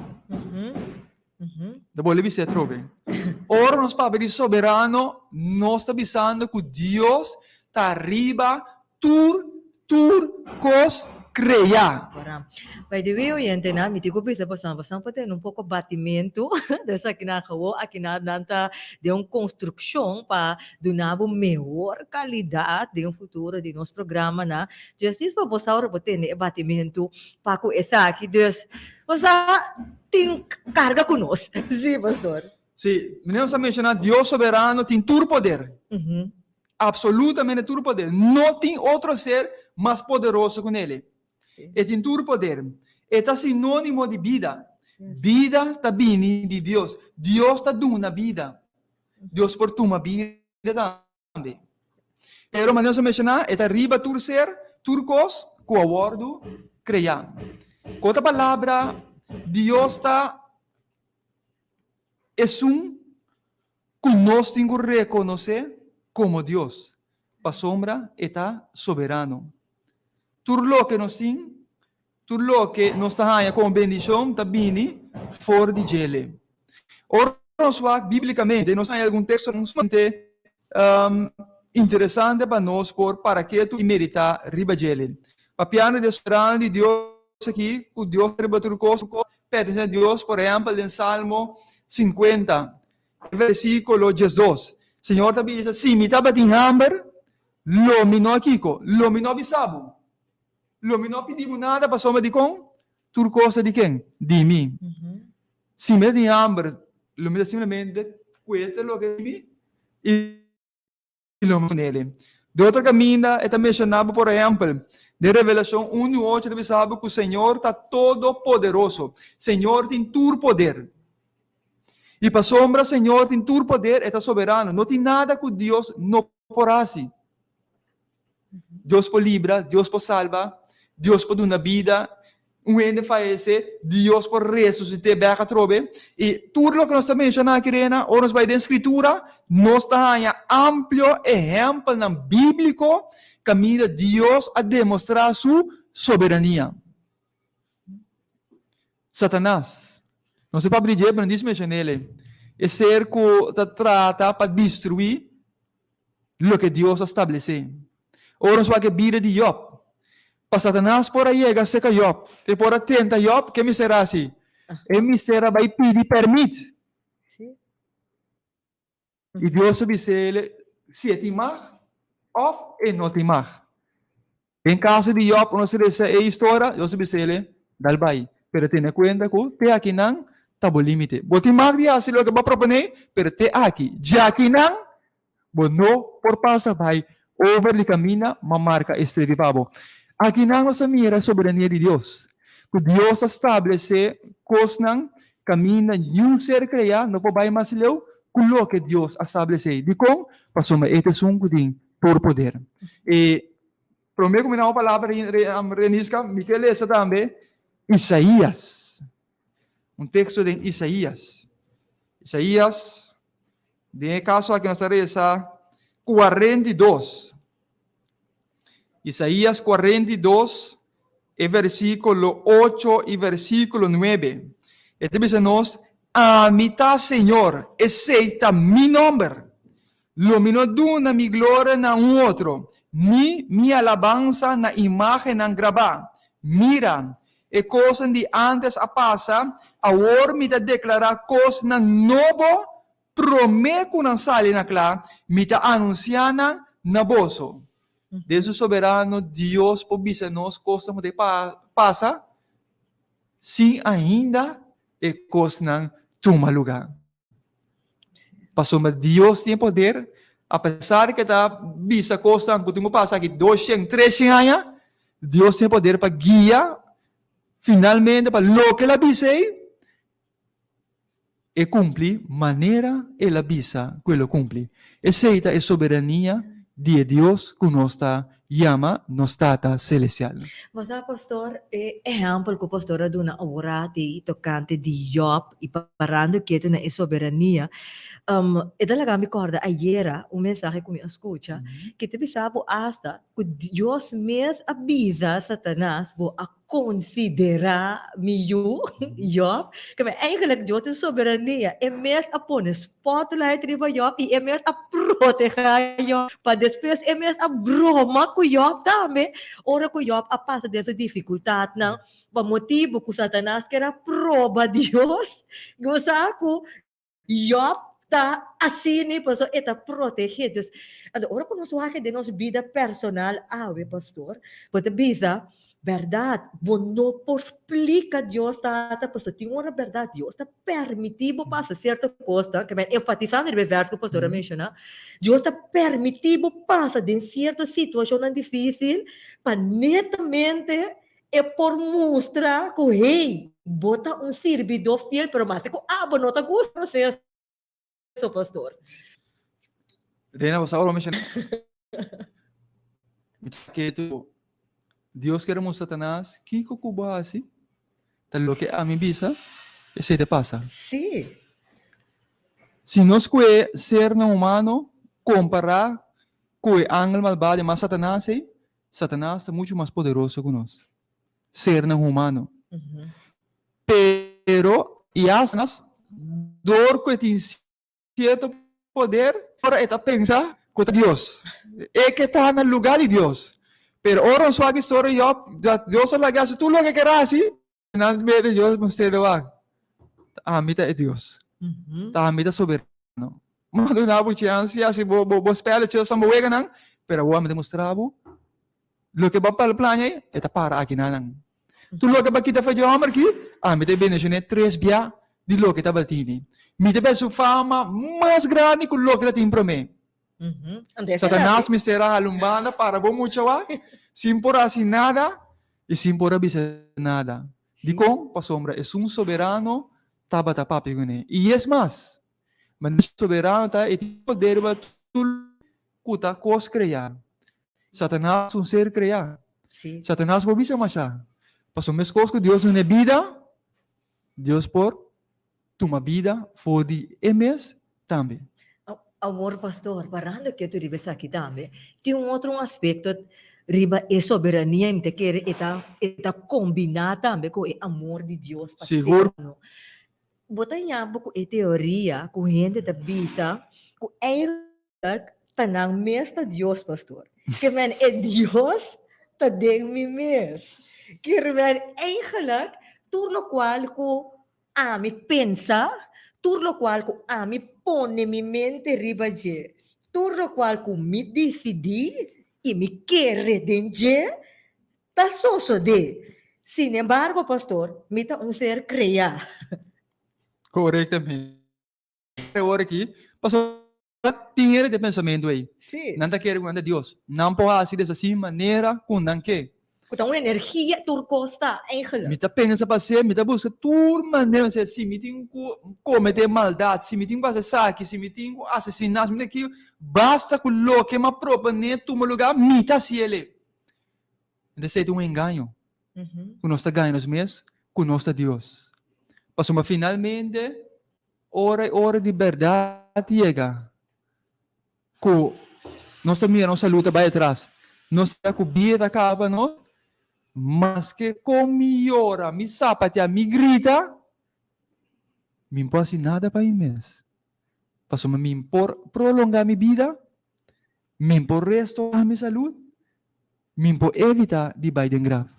Ta bolbe bisa atrobe. Ora nos papia di soberano, nos ta bisando ku Dios ta riba tur tur kos kreá. Ora, by the way oyentenan, mi tin ku bisa boso, boso por tene un poko batimentu, dus akinan awo, akinan nan ta den un konstrukshon pa duna bo mehor kalidat den futuro di nos programanan. Justice pa bo sa ora bo tende e batimentu pa ku esaki. Dus, bo sa tin karga ku nos. Sí, pastor. Sí, meneer nos a menshoná Dios soberano tin tur poder. Absolutamente tur poder. No tin otro ser mas poderoso ku nele. E tin tur poder. E ta sinónimo di bida. Bida ta bini di Dios. Dios ta duna bida. Dios por tuma bida tambe. Pero manera nos a menshoná, e ta riba tur ser, tur kos ku a wòrdu kreá. Ku otro palabra, Dios ta esun ku nos tin ku rekonosé komo Dios, pasobra e ta soberano. Tur loke nos tin, tur loke nos ta haña komo bendishon ta bini for di djele. Ora nos wak bíblikamente, nos haña algun tekstonan sumamente interesante pa nos por para ketu i meditá riba djele. Papiando di e soberano di Dios aki, ku Dios ta riba tur kos, pertenesé na Dios, por ehèmpel den Salmo sinkuenta, e versíkulo diesdos, Señor ta bisa, Si mi tabatin hamber, lo mi no a kiko? Lo mi no a bisa bo. Lo mi no a pidi bo nada pasobra dikon? Tur kos ta di ken? Di mi. Si mi ta tin hamber, lo mi ta simplemente kuete loke di mi i lo mi ponele. Di otro kaminda e ta menshoná bo, por ehèmpel, den Revelashon unu ocho ta bisa bo ku Señor ta todopoderoso. Señor tin tur poder. I pasobra Señor tin tur poder, e ta soberano. No tin nada ku Dios no por hasi. Dios por libra, Dios por salba, Dios por duna bida. Un hende fayesé, Dios por resusit'é bèk atrobe. I tur loke nos ta menshoná aki Rena, ora nos bai den Skritura, nos ta haña amplio ehèmpelnan bíbliko kaminda Dios a demostrá su soberania. Satanas. Nos ta papia di dje, pero no dis menshon'é. E ser ku ta trata pa destruí loke Dios a stablesé. Ora nos wak e bida di Job, pa Satanas por a yega serka Job, e por a tenta Job, ke mester a hasi? E mester a bai pidi pèrmit. I Dios a bis'é si e tin mag òf e no tin mag. Den kaso di Job, nos lesa e historia, Dios a bis'é, Dal bai, pero tene kuenta ku te akinan ta bo límite. Bo tin mag di hasi loke bo a proponé, pero te aki. Djakinan bo no por pasa bai over di kaminda ma marka e strepi pa bo. Akinan nos a mira e soberania di Dios, ku Dios a stablesé kosnan kaminda niun ser kreá no por bai mas leu ku loke Dios a stablesé. Dikon? Pasobra e ta esun ku tin tur poder. E promé ku mi na un palabra Reniska, mi ke lesa tambe Isaías. Un teksto den Isaías. Isaías, den e kaso aki nos ta resa 42. Isaías 42, e versíkulo 8 i versíkulo 9. E ta bisa nos, Ami ta Señor, esei ta mi nòmber. Lo mi no duna mi gloria na un otro, ni mi alabansa na imágennan grabá. Mira, e kosnan di ántes a pasa, awor mi ta deklará kosnan nobo, promé ku nan sali na kla, mi ta anunsiá nan na boso. Den su soberano Dios por bisa nos kosnan ku ta pasa sin ainda e kosnan tuma lugá. Pasobra Dios tin e poder, apesar ke ta bisa kosnan ku tin ku pasa aki doshen, treshen aña, Dios tin e poder pa guia finalmente pa loke el a bisa ei, E kumpli manera el a bisa ku e lo kumpli. Esei ta e soberania di e Dios ku nos ta yama nos Tata Selestial. Bo sa, pastor, e ehèmpel ku pastor a duna awor di tokante di Jòb i parando ketu na e soberania, e ta laga mi kòrda ayera un mensahe ku mi a skucha ku ta bisa bo asta ku Dios mes a bisa Satanas, Bo a konsiderá mi yu, Jòb, ke men eigenlijk Dios tin soberania, e mes a pone spotlight riba Jòb i e mes a protehá Jòb, pa despues e mes a broma ku Jòb tambe, ora ku Jòb a pasa den su difikultatnan, pa motibu ku Satanas ker a proba Dios, Dios sa ku Jòb ta asina pasobra e ta protegé. Dus, anto ora ku nos wak den nos bida personal awe, pastor, bo ta bisa, bèrdat, bo no por splika Dios Tata, pasobra tin ora bèrdat Dios ta permití bo pasa sierto kosnan, ke men enfatisando riba e vèrs ku pastor a menshoná, Dios ta permití bo pasa den sierto situashonnan difísil pa netamente E por mustra ku, hey, bo ta un sirbidó fiel, pero maske ku abo no ta gusta proseso, pastor. Reina, bo sa ora mi Mi ta ketu. Dios kere mustra Satanas kiko ku bo hasi, ta loke ami bisa, esei ta pasa. Sí. Si nos kue sernan humano kompará ku e angel malbado yamá Satanas ei, Satanas ta muchu mas poderoso ku nos, sernan humano. Pero i Satanas, dor ku e tin sierto poder, ora e ta pensa ku ta Dios. E ke ta na lugá di Dios. Pero ora nos wak historia di Jòb, Dios a laga hasi tur loke e ker hasi, nan mete Dios mester di wak, Ami ta e Dios. Ta ami ta soberano. M'a duna bo chèns di hasi bo bo spèlletjes san bo weganan, pero awor mi ta mustra bo loke bo a pal plania ei, e ta para aki na nan. Tur loke bo a kita for dje hòmber aki, ami ta bendishon'é tres bia di loke tabatini. Mi ta bira su fama mas grandi ku loke ta tin promé. Satanas mester a hala un banda para bo mucha wak, sin por hasi nada i sin por a bisa nada. Dikon? Pasobra esun soberano tabata papia kuné. I es mas, Manera soberano ta, e tin poder riba tur ku ta kos kreá. Satanas un ser kreá. Satanas por bisa mashá. Pasobra meskos ku Dios duna e bida, Dios por tuma bida for di e mes tambe. Awor, pastor, parando ketu riba esaki tambe, tin un otro un aspekto riba e soberania i mi ta kere e ta e ta kombiná tambe ku e amor di Dios pa Sigur. ser. Bo ta yambo ku e teoria ku hende ta bisa ku eigenlijk ta nan mes ta Dios, pastor. Ke men e Dios ta den mi mes. Kier men eigenlijk tur lokual ku ami pensa, tur lokual ku ami pone mi mente riba dje, tur lokual ku mi disidí i mi kere den dje, Ta sosodé. Sin embargo, pastor, mi ta un ser kreá. Korektamente. Awor aki, pasobra tin hende den pensamentu ei. Sí. Nan ta kere ku nan ta Dios. Nan por hasi desasí manera ku nan ke. Ku ta un energia tur kos ta, eigenlijk. Mi ta pensa pa hasié, mi ta buska tur manera pa hasié. Si mi tin ku kometé maldat, si mi tin ku hasi esaki, si mi tin ku asesiná, si mi tin ku basta ku loke mi a proponé tuma lugá, mi ta hasié el. Entonces esei ta un engaño ku nos ta gaña nos mes ku nos ta Dios. Pasobra finalmente ora e ora di bèrdat yega ku nos ta mira nos salud ta bai atras, nos ta ku bida ta kaba nos, maske kon mi yora, mi sapatea, mi grita, mi no por hasi nada pa mi mes. Pasobra mi por prolongá mi bida, Mi por restorá mi salud, mi por evitá di bai den graf.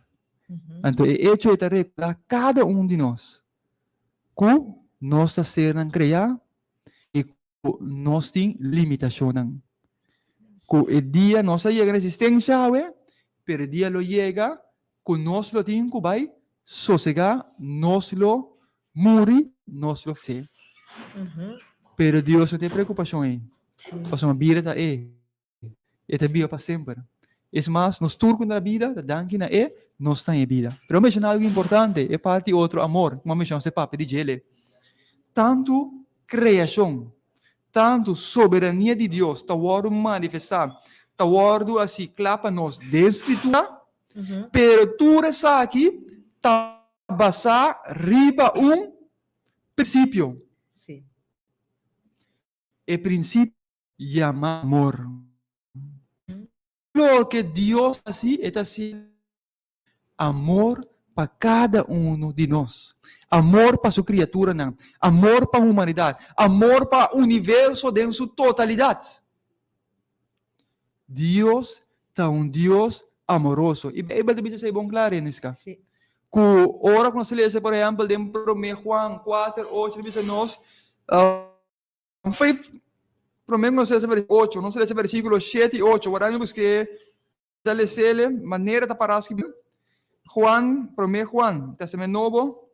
Anto e echo ei ta rekordá kada un di nos ku nos ta sernan kreá i ku nos tin limitashonnan. Ku e dia nos a yega na existensia awe, pero e dia lo yega ku nos lo tin ku bai sosegá, nos lo muri, nos lo fse. Pero Dios no tin preokupashon ei. Pasobra bida ta e. E ta biba pa semper. Es mas, nos tur ku na bida ta danki na e, nos ta den e bida. Pero a menshoná algu importante, e parti otro amor, ku a menshoná nos e papia di djele. Tantu kreashon, tantu soberania di Dios ta wòrdu manifestá, ta wòrdu hasi kla pa nos den Skritura, pero tur esaki ta basá riba un prinsipio. E prinsipio yama amor. Loke Dios ta hasi, e ta hasi amor pa kada unu di nos, amor pa su kriaturanan, amor pa humanidat, amor pa universo den su totalidat. Dios ta un Dios amoroso. I Beibel ta bisa esei bon kla, Reniska. Ku ora ku nos ta lesa, por ehèmpel, den Promé Juan kuater, ocho, ta bisa nos, Promé ku nos lesa ocho, nos lesa versíkulo shete i ocho. Wara mi busk'é. Ta lesele manera ta pará skibí. Juan, promé Juan, Testament Nobo.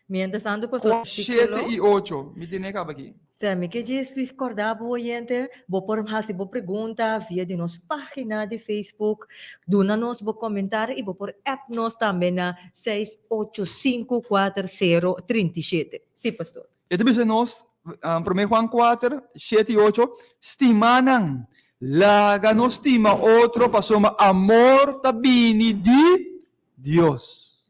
Mientras tanto, pastor, 7 i 8. Mi tene kaba aki. Sa, mi ke djis pis kòrda bo oyente, bo por hasi bo pregunta via di nos página di Facebook, duna nos bo komentario i bo por app nos tambe na 685 4037. Sí, pastor. E ta bisa nos, Promé Juan 4, 7 i 8, Stimanan, laga nos stima otro pasobra amor ta bini di Dios.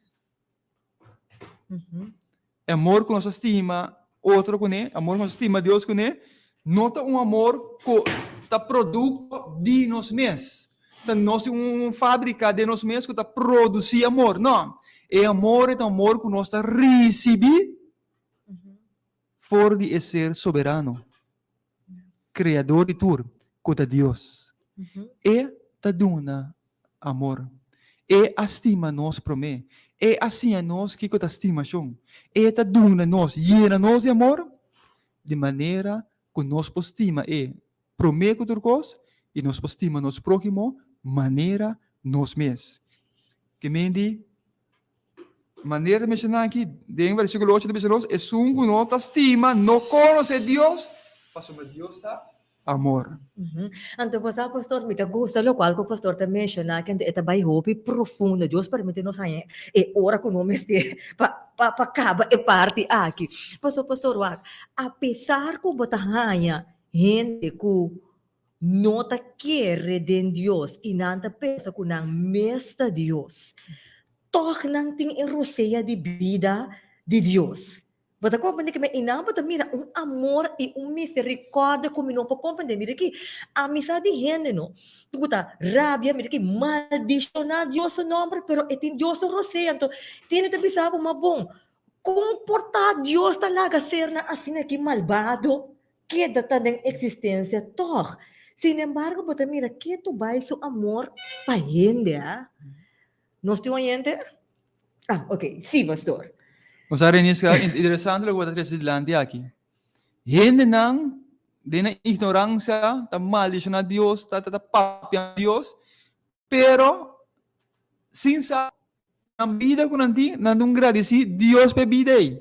E amor ku nos ta stima otro kuné, amor ku nos ta stima Dios kuné, no ta un amor ku ta produkto di nos mes. Ta nos tin un fábrika den nos mes ku ta produsí amor. No, e amor e ta amor ku nos ta risibí For di e Ser Soberano, Kreador di tur, ku ta Dios. E ta duna amor. E a stima nos promé. E a siña nos kiko ta stimashon. E ta duna nos, yena nos di amor, di manera ku nos por stima E promé ku tur kos i nos por stima nos próhimo manera nos mes. Ke men di Manera ta menshoná aki den versíkulo ocho ta bisa nos, Esun ku no ta stima no konosé Dios, pasobra Dios ta amor. Anto bo sa, pastor, mi ta gusta lokual ku pastor ta menshoná aki, anto e ta bai hopi profundo. Dios permiti nos haña e ora ku no mester pa pa pa kaba e parti aki. Pasobra, pastor, wak, apesar ku bo ta haña hende ku no ta kere den Dios i nan ta pensa ku nan mes ta Dios, tòg nan tin e rosea di bida di Dios. Bo ta komprendé ke mi? I nan bo ta mira un amor i un miserikòrdia ku mi no por komprendé. Mira aki, ami sa di hende no ku ta rabia, mira aki, maldishoná Dios su nòmber, pero e tin Dios su rosea. Anto, tene ta bisa bo, Ma bon, kon por ta Dios ta laga sernan asina aki malbado? Keda ta den eksistensia tòg. Sinembargo bo ta mira ketu bai su amor pa hende a. Nos tin oyente? Ah, ok. Sí, pastor. Bo sa Reniska, interesante loke bo ta trese dilanti aki. Hendenan den nan ignoransia ta maldishoná Dios, ta ta papia Dios, pero sin sa Nan bida ku nan tin, nan dun gradisí Dios pa e bida ei.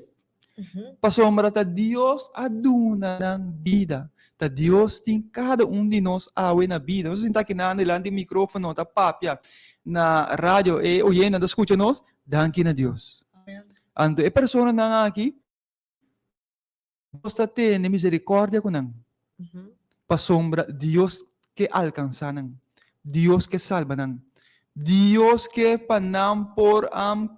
Pasobra ta Dios a duna nan bida. Ta Dios tin kada un di nos awe na bida. Nos a sinta akinan dilanti di mikrófono ta papia na radio, e oyentenan ta skucha nos, danki na Dios. Anto e personanan aki, Dios ta tene misericordia cu nan, pasobra Dios ke alcansa nan, Dios ke salba nan, Dios ke pa nan por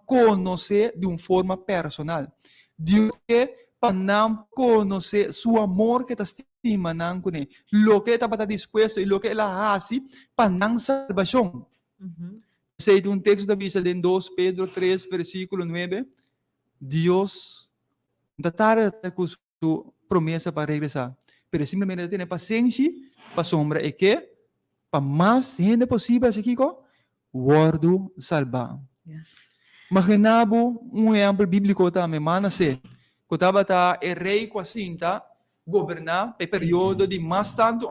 conoce di un forma personal, Dios ke pa nan conoce su amor ke ta stima nan cune, loke e tabata dispuesto y loke el a haci pa nan salbacion. Esey ta un texto ta bisa den dos Pedro tres versiculo nuebe, Dios no ta tarda ku su promesa pa regresá, pero e simplemente ta tene pasenshi pasobra e ke pa mas hende posibel hasi kiko? Wòrdu salbá. Imaginá bo un ehèmpel bíbliko tambe, Manasé, ku tabata e rei ku a sinta goberná pa e periodo di mas tantu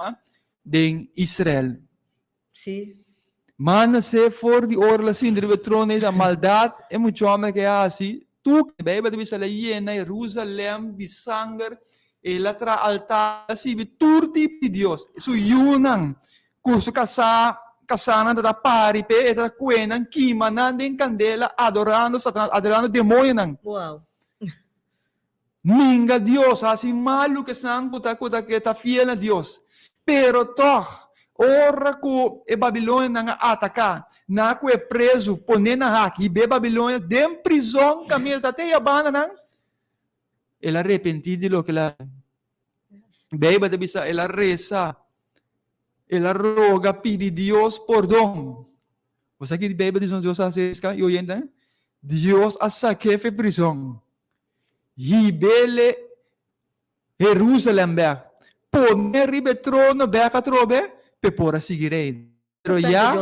den Israel. Sí. Manasé for di ora el a sinta riba e trono ei ta maldat e mucha hòmber ke a hasi. Tur e Beibel ta bisa el a yena Jerusalèm di sanger, el a traha altar, el a sirbi tur tipo di dios. Su yunan ku su kasá kasánan ta ta pari p'e, e ta kue nan, kima nan den kandela adorando Satanas, adorando demoñonan. Wow. Ninga Dios, hasi malu ku esnan ku ta ku ta ke ta fiel na Dios. Pero tòg, ora ku e babilonianan a ataká, nan a kue prezu, pon'é na hak, hib'é Babilonia den prizòn kaminda ta te yabanda nan, el a repentí di loke el a hasi. Beibel ta bisa el a resa, el a roga pidi Dios pordon. Bo sa ki Beibel di Dios a hasi esaki i oyente? Dios a sak'é fe prizòn. Hib'é Herusalèm bèk, pon'é riba e trono bèk atrobe p'e por a sigui reina. Pero ya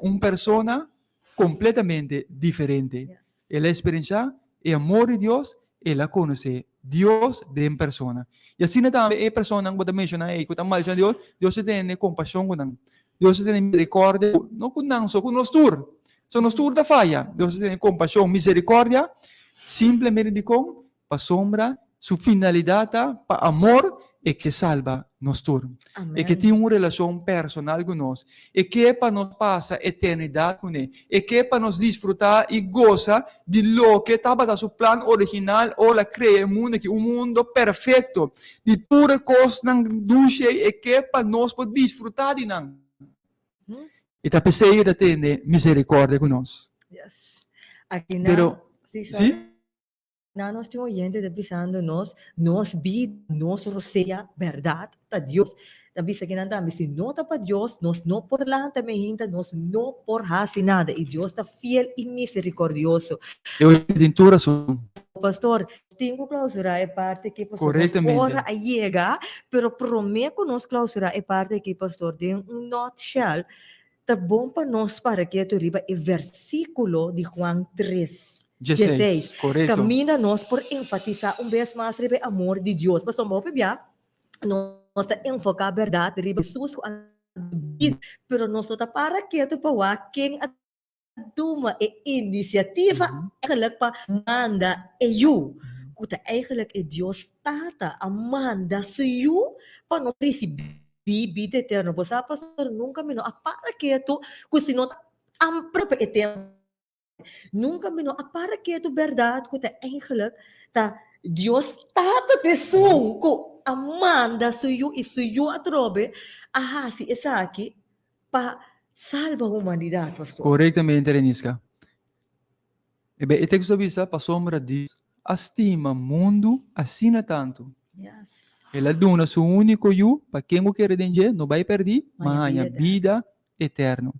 un persona kompletamente diferente. El a eksperenshá e amor di Dios, el a konosé Dios den persona. I asina tambe e personanan ku bo ta menshoná ei ku ta maldishoná Dios, Dios ta tene kompashon ku nan. Dios ta tene miserikòrdia ku, no ku nan so, ku nos tur. So nos tur ta faya. Dios ta tene kompashon, miserikòrdia, simplemente dikon? Pasobra su finalidat ta pa amor e ke salba nos tur. E ke tin un relashon personal ku nos. E ke pa nos pasa eternidat kuné. E ke pa nos disfrutá i gosa di loke tabata su plan original ora el a krea e mundu aki, un mundu perfekto di tur e kosnan dushi ei. E ke pa nos por disfrutá di nan. I ta p'esei e ta tene miserikòrdia ku nos. Pero, sí? Na nos tin oyente ta bisando nos, nos bida, nos rosea, berdad, ta Dios. Ta bisa kinan tambe, si no ta pa Dios, nos no por lanta mehinta, nos no por haci nada. Y Dios ta fiel y misericordioso. E oyente tin tur rason. Pastor, tin cu clausura e parti aki pasobra nos ora a yega, pero prome cu nos clausura e parti aki, pastor, den un nutshell, Ta bon pa nos para ketu riba e versíkulo di Juan 3, 16, kaminda nos por enfatisá un bes mas riba e amor di Dios. Pasobra hopi bia nos ta enfoká bèrdat riba Hesus ku a bida, pero nos no ta para ketu pa wak ken a tuma e inisiativa eigenlijk pa manda e Yu, ku ta eigenlijk e Dios Tata a manda su Yu pa nos risibí Bida eterno. Bo sa, pastor, nunka mi no a para ketu ku si no ta ampra pa e tema. Nunka mi no a para ketu bèrdat ku ta eigenlijk ta Dios Tata ta esun ku a manda su Yu i su Yu atrobe a hasi esaki pa salba humanidat, pastor. Korektamente, Reniska. E be e teksto ta bisa, Pasobra Dios a stima mundu asina tantu, El a duna su úniko Yu pa ken ku kere den dje no bai pèrdí, ma haña bida eterno.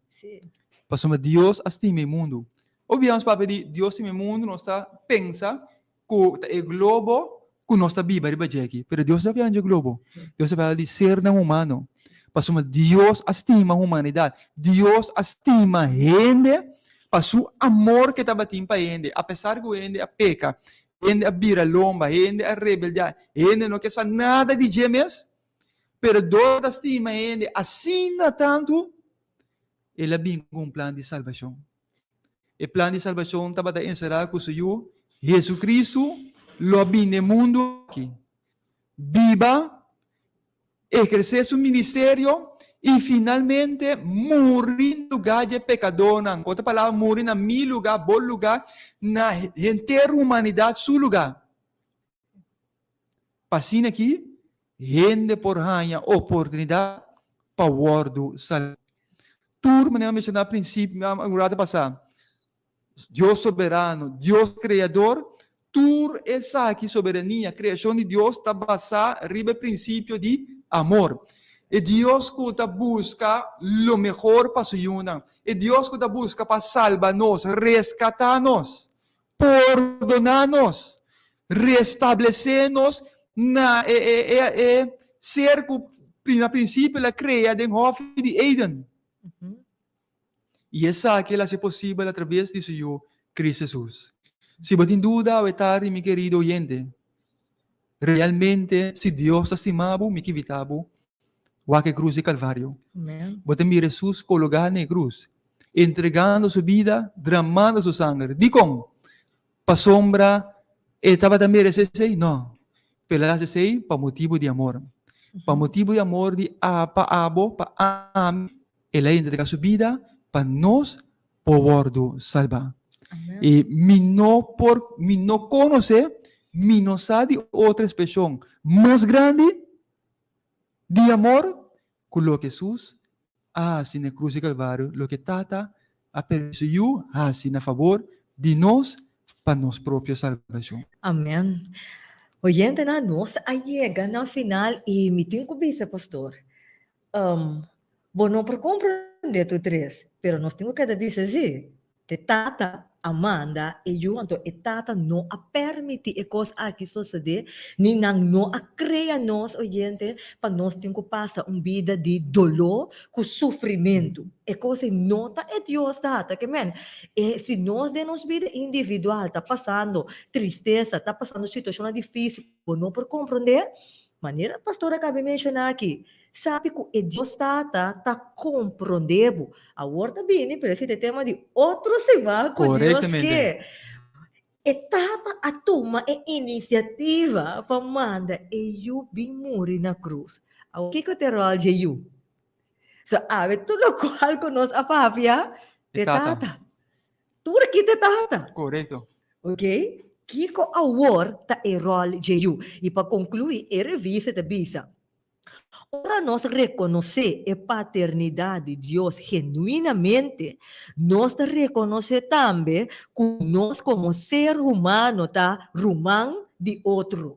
Pasobra Dios a stima e mundu. Hopi bia nos papia di Dios stima e mundu, nos ta pensa ku ta e globo ku nos ta biba riba dje aki. Pero Dios no ta papia dje globo. Dios ta papia di sernan humano. Pasobra Dios a stima humanidat. Dios a stima hende pa su amor ke tabatin pa hende. Apesar ku hende a peka, hende a bira lomba, hende a rebeldiá, hende no ke sa nada di dje mes, pero Dios ta stima hende asina tantu, el a bin ku un plan di salbashon. E plan di salbashon tabata enserá ku su Yu, Jesucristo, lo a bini den mundu aki, biba, ehersé su ministerio i finalmente muri na lugá dje pekadónan. Ku otro palabra, muri na mi lugá, bo lugá, na henter humanidat su lugá. Pa asina aki hende por haña oportunidat pa wòrdu salbá. Tur manera a menshoná prinsipio, un rato pasá, Dios soberano, Dios kreador, tur esaki, soberania, kreashon di Dios ta basá riba e prinsipio di amor. E Dios ku ta buska lo mehor pa su yunan, e Dios ku ta buska pa salba nos, reskatá nos, pordoná nos, restablesé nos na e e e e ser ku na prinsipio el a krea den hòfi di Eden. I esaki el hasi posibel atraves di su Yu, Cristo Jesus. Si bo tin duda awe tardi, mi kerido oyente, realmente si Dios ta stima bo, mi ke invita bo wak e krus di Kalvario. Bo ta mira Jesus kologá na e krus, entregando su bida, dramando su sanger. Dikon? Pasobra e tabata meresé esei? No. Pero el a hasi esei pa motibu di amor. Pa motibu di amor di a pa abo, pa ami, El a entrega su bida pa nos por wòrdu salbá. I mi no por, mi no konosé. Mi no sa di otro ekspreshon mas grandi di amor ku loke Hesus a hasi na e krus di Kalvario, loke Tata a permití su Yu hasi na fabor di nos pa nos propio salbashon. Amen. Oyentenan, nos a yega na final i mi tin ku bisa, pastor, bo no por komprondé tur tres, pero nos tin ku keda bisa sí. E tata a manda e yu, anto e tata no a permití e kos aki sosodé, ni nan no a krea nos, oyente, pa nos tin ku pasa un bida di doló ku sufrimentu. E kos ei no ta e Dios Tata. Ke men, e si nos den nos bida individual ta pasando tristesa, ta pasando situashonnan difísil, bo no por komprondé, manera pastor a kaba di menshoná aki, Sabi ku e Dios Tata ta komprondé bo. Awor ta bini, pero esei ta e tema di otro siman ku Dios ke. E Tata a tuma e inisiativa pa manda e Yu bin muri na krus. Awor kiko ta e ròl dje Yu? So awe tur lokual ku nos a papia, ta e Tata. Tur aki ta e Tata. Korekto. Ok, kiko awor ta e ròl dje Yu? I pa konkluí, e revista ta bisa, Ora nos rekonosé e paternidat di Dios genuinamente, nos ta rekonosé tambe ku nos komo ser humano ta ruman di otro.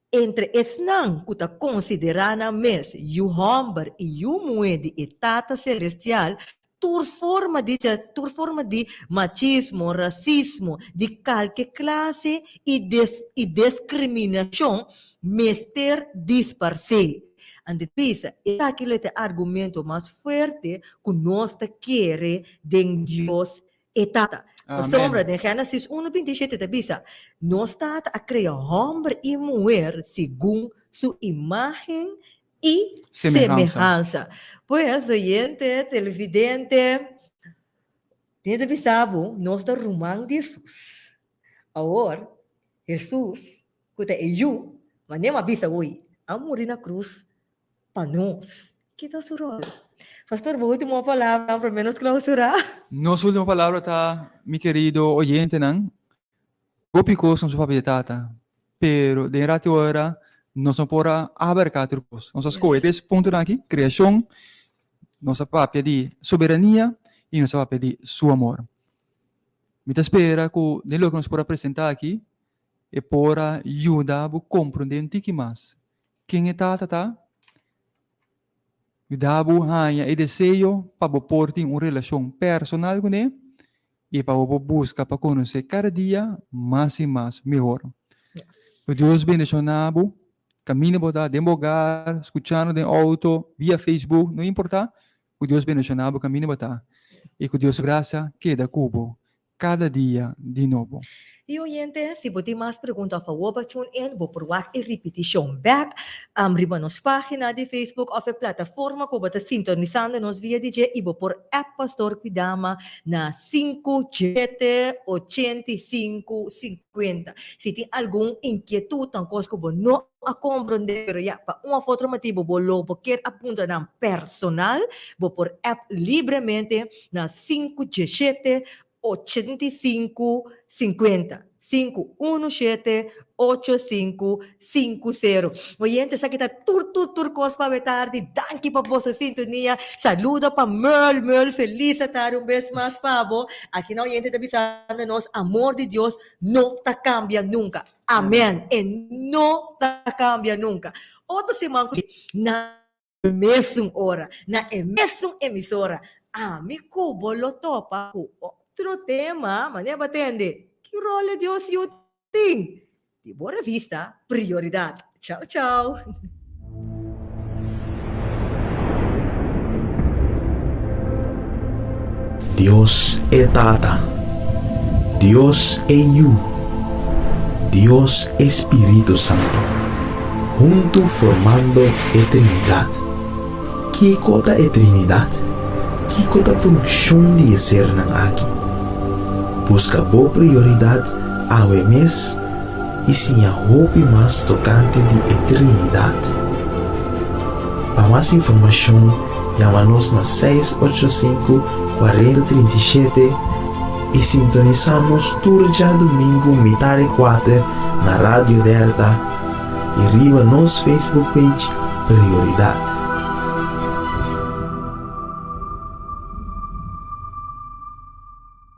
Entre esnan ku ta konsiderá nan mes yu hòmber i yu muhé di e Tata Selestial, Tur forma di tur forma di machismo, racismo, di kalke klase i des i deskriminashon mester disparsé. Anto bisa, esaki lo ta e argumento mas fuerte ku nos ta kere den Dios e Tata. Pasobra den Génesis unu 27 ta bisa, Nos Tata a krea hòmber i muher segun su imágen i semehansa. Pues, oyente, televidente, tin ta bisa bo, nos ta ruman di Hesus. Awor, Hesus, ku ta e Yu, manera mi a bisa hoy, a muri na krus pa nos. Ki ta su ròl? Pastor, bo último palabra promé nos klausurá? Nos último palabra ta, mi kerido oyentenan, Hopi kos nos por papia di Tata, pero den rati ora nos no por a abarká tur kos. Nos a skohe tres puntonan aki, kreashon, nos a papia di soberania i nos a papia di su amor. Mi ta spera ku den loke nos por a presentá aki e por a yuda bo komprondé un tiki mas ken e Tata ta, yuda bo haña e deseo pa bo por tin un relashon personal kuné i pa bo por buska pa konosé kada dia mas i mas mihor. Ku Dios bendishoná bo kaminda bo ta, den bo hogar, skuchando den outo, via Facebook, no importá, ku Dios bendishoná bo kaminda bo ta i ku Dios su grasia keda ku bo kada dia di nobo. I oyente, si bo tin mas pregunta of awor pa tune in, bo por wak e ripitishon bek riba nos pagina di Facebook of e plataforma ku bo ta sintonisando nos via di dje i bo por app Pastor Kwidama na sinku shete 85 50. Si tin algun inkietut nan kos ku bo no a komprondé pero ya pa un of otro motibu bo lo bo kier a puntra nan personal, bo por app libremente na sinku djeshete 85 50, 517 8550. Oyente, esaki ta tur tur tur kos pa awe tardi. Danki pa boso sintonia. Saludo pa Merl. Merl, felis atardi un bes mas pa bo. Aki nan oyente ta bisando nos, amor di Dios no ta kambia nunka. Amen. E no ta kambia nunka. Otro siman ku na mesun ora, na e mesun emisora, ami ku bo lo topa ku otro tema, manera bo a tende, Ki rol e Dios Yu tin? Di bo revista Prioridad. Chao chao. Dios e Tata, Dios e Yu, Dios e Spiritu Santu, huntu formando e Trinidat. Kiko ta e Trinidat? Kiko ta funshon di e sernan aki? Buska bo prioridat awe mes i siña hopi mas tokante di e Trinidat. Pa mas informashon, yama nos na 685 40 37. I sintonisá nos tur djadumingu mitar di kuater na Radio Delta i riba nos Facebook page Prioridat.